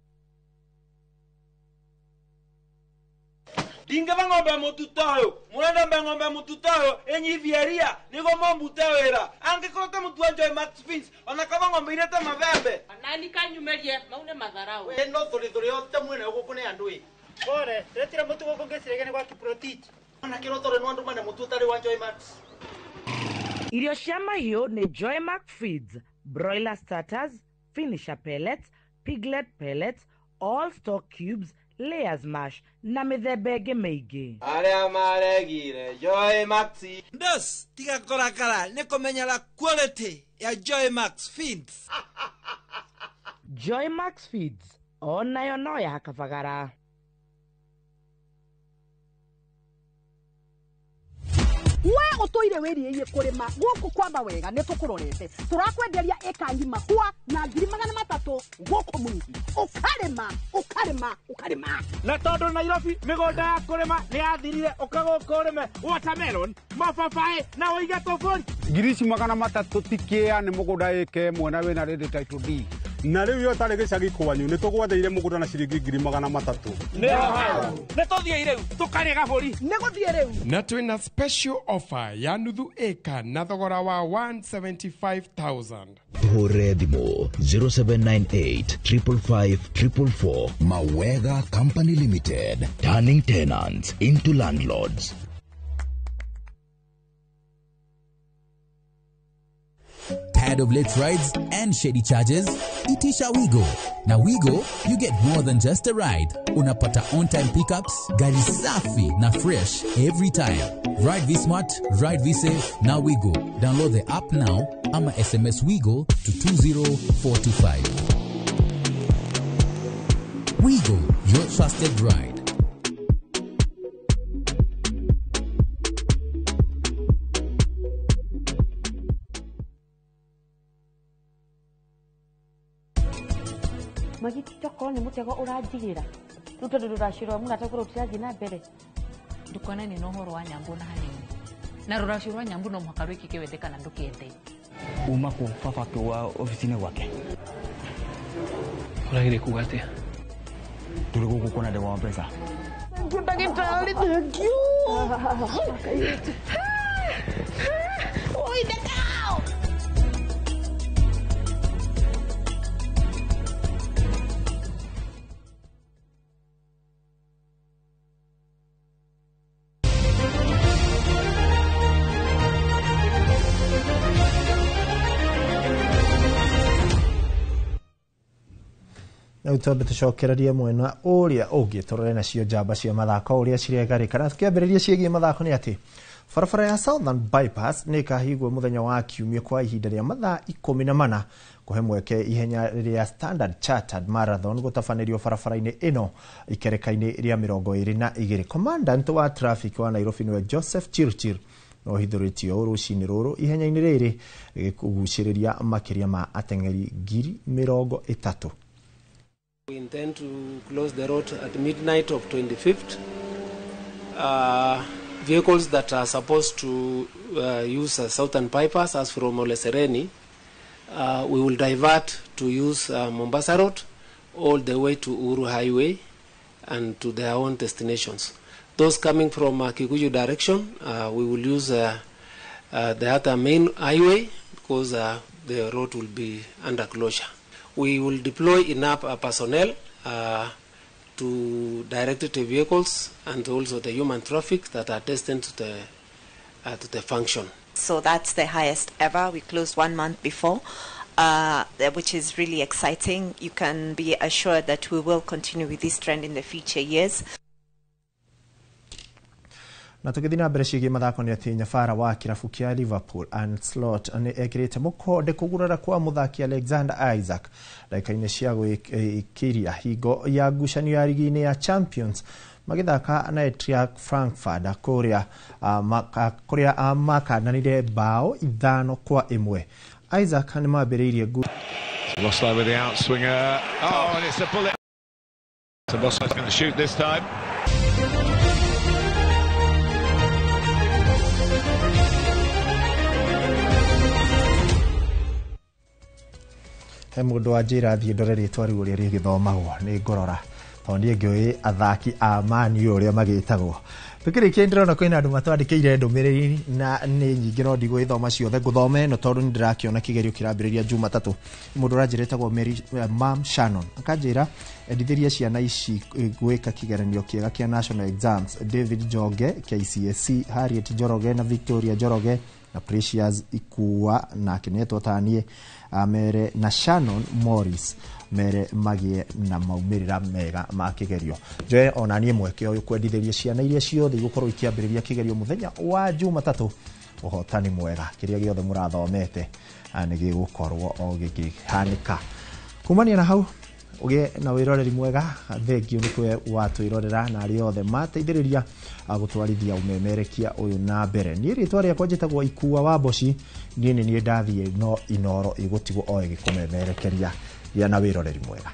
Ndingeva ng'ombe mututoyo murenda mbe ng'ombe mututoyo enyithieria nigo mombute wira angikorwo ta mutu wa Joy Max Fins ona kaba ng'ombe irete mabembe nani kanyumerie maune matharau we no thuri yote mwene guku ni andu i pore retira mutu guku ngicirege gwa Kiprotich ona kirotore no andu mane mutu utari wa Joy Max. Irio cia mahiũ nĩ Joy Max Feeds, broiler starters, finisher pellets, piglet pellets, all stock cubes, layers mash na mĩthemba ĩngĩ mĩingĩ. Arĩa maregire Joy Max ndos tiga kũrakara nĩ kũmenyera quality ya Joy Max Feeds. Joy Max Feeds onayo no ya kabagara. We utoire wiriie kurima guku kwamba wega ni tukurorete turakwenderia eka ngima kwa na 300,000 guku mwingi ukarima ukarima ukarima na tondu Nairobi migunda ya kurima ni yathirire uka guku urime watermelon mababaĩ na uige tuburi 300,000 tikia ni mugunda eke mwena wina redi title deed na riu yo tari gicagi kwanyu ni tugwatheire mugunda na ciringi 300,000 ni tuthie riu tukarie gaburi ni guthie riu na twina special offer ya nuthu eka na thogora wa 175,000. Hũre thimũ 0798 555 444. Mawega Company Limited, turning tenants into landlords. Tired of late rides and shady charges? Itisha Wigo. Now Wigo, you get more than just a ride. Unapata on-time pickups, gari safi na fresh every time. Ride V-Smart, ride V-Safe, now Wigo. Download the app now ama SMS Wigo to 20425. Wigo, your trusted ride. Magiti tokorwo nĩ mũtego ũranjigĩra rĩu tondũ rũracio rwa mũrata korwo rũtirathiĩ na mbere. Ndũkonanie na ũhoro wa nyambo na hanini na rũracio rwa nyambo no mũhaka rwĩkĩke wende kana ndũkende. Uma kũ baba akiuga ofici-inĩ gwake. Ũragire kuga atĩa? Tũrĩ gũkũ kuona ndegwa wa mbeca. Ndagĩtarĩ, thank you. Oi, ndakao. Na rĩu twambe tũcokererie mwena ũrĩa ũngĩ tũrore nacio njamba cia mathako ũrĩa ciregarĩka. Na tũkĩambĩrĩria ciĩgiĩ mathako nĩ atĩ barabara ya Southern Bypass nĩ ĩkahingwo mũthenya wa Kiumia kwa ihinda rĩa mathaa 14 kũhe mweke ihenya rĩa Standard Chartered Marathon gũtabanĩrio barabara-inĩ ĩno ikereka-inĩ rĩa 22. Commandant wa traffic wa Nairobi nĩwe Joseph Chirchir no hithũrĩtio ũũ rũcinĩ rũrũ ihenya-inĩ rĩrĩ rĩgĩkugucĩrĩria makĩria ma ateng'eri 30,000. We intend to close the road at midnight of 25th. Vehicles that are supposed to use Southern Bypass as from Ole Sereni, we will divert to use Mombasa Road all the way to Uhuru Highway and to their own destinations. Those coming from Kikuyu direction, we will use the other main highway because the road will be under closure. We will deploy enough personnel to direct the vehicles and also the human traffic that are destined to the function. So that's the highest ever. We closed 1 month before, which is really exciting. You can be assured that we will continue with this trend in the future years. Na tũgĩthiĩ na mbere ciĩgiĩ mathako nĩ atĩ nyabara wa kĩrabu kĩa Liverpool Arne Slot nĩ ekĩrĩte mũkonde kũgurara kwa mũthaki Alexander Isaac ndagĩka-inĩ cia gwĩkĩria hingo ya ngucanio ya rigi-inĩ ya Champions magĩthaka na Eintracht Frankfurt kũrĩa makananire bao 5-1. Isaac nĩ mambĩrĩirie Szoboszlai with the outswinger. Oh, and it's a bullet. Szoboszlai's going to shoot this time. He mũndũ wa njĩra thiĩ ndore rĩtwa rĩu ũrĩa rĩgĩthomagwo nĩ ngorora tondũ niĩ ngĩũĩ athaki a Man U ũrĩa magĩtagwo. Tũkĩrĩkia ndĩrona kwĩna andũ matwandĩkĩire ndũmĩrĩri na nĩ nyingĩ no ndigũgĩthoma ciothe, ngũthoma ĩno tondũ nĩ ndĩrakĩona kĩgerio kĩrambĩrĩria Jumatatũ. Mũndũ ũranjĩra etagwo Mary Mam Shannon akanjĩra endithĩria ciana ici gwĩka kĩgeranio kĩega kĩa national exams: David Njonge KCSE, Harriet Njoroge na Victoria Njoroge na Precious Ikua nake nĩetwo taniĩ mere na Shannon Morris mere magĩe na maumĩrĩra mega ma kĩgerio. Njoe ona niĩ mweke ũyũ kwendithĩria ciana iria ciothe igũkorwo ikĩambĩrĩria kĩgerio mũthenya wa Jumatatũ ũhotani mwega, kĩrĩa gĩothe mũrathomete nĩ gĩgũkorwo o gĩkĩhanĩka. Kumania na hau ũgĩe na wĩroreri mwega, thengio nĩ kwe watwĩrorera na arĩa othe mateithĩrĩria gũtwarithia ũmemerekia ũyũ na mbere. Niĩ rĩtwa rĩakwa njĩtagwo Ikua wa Mboci, niĩ nĩ niĩ ndathiĩ no Inoro ĩgũtigwo o ĩgĩkũmemerekeria. Gĩa na wĩroreri mwega.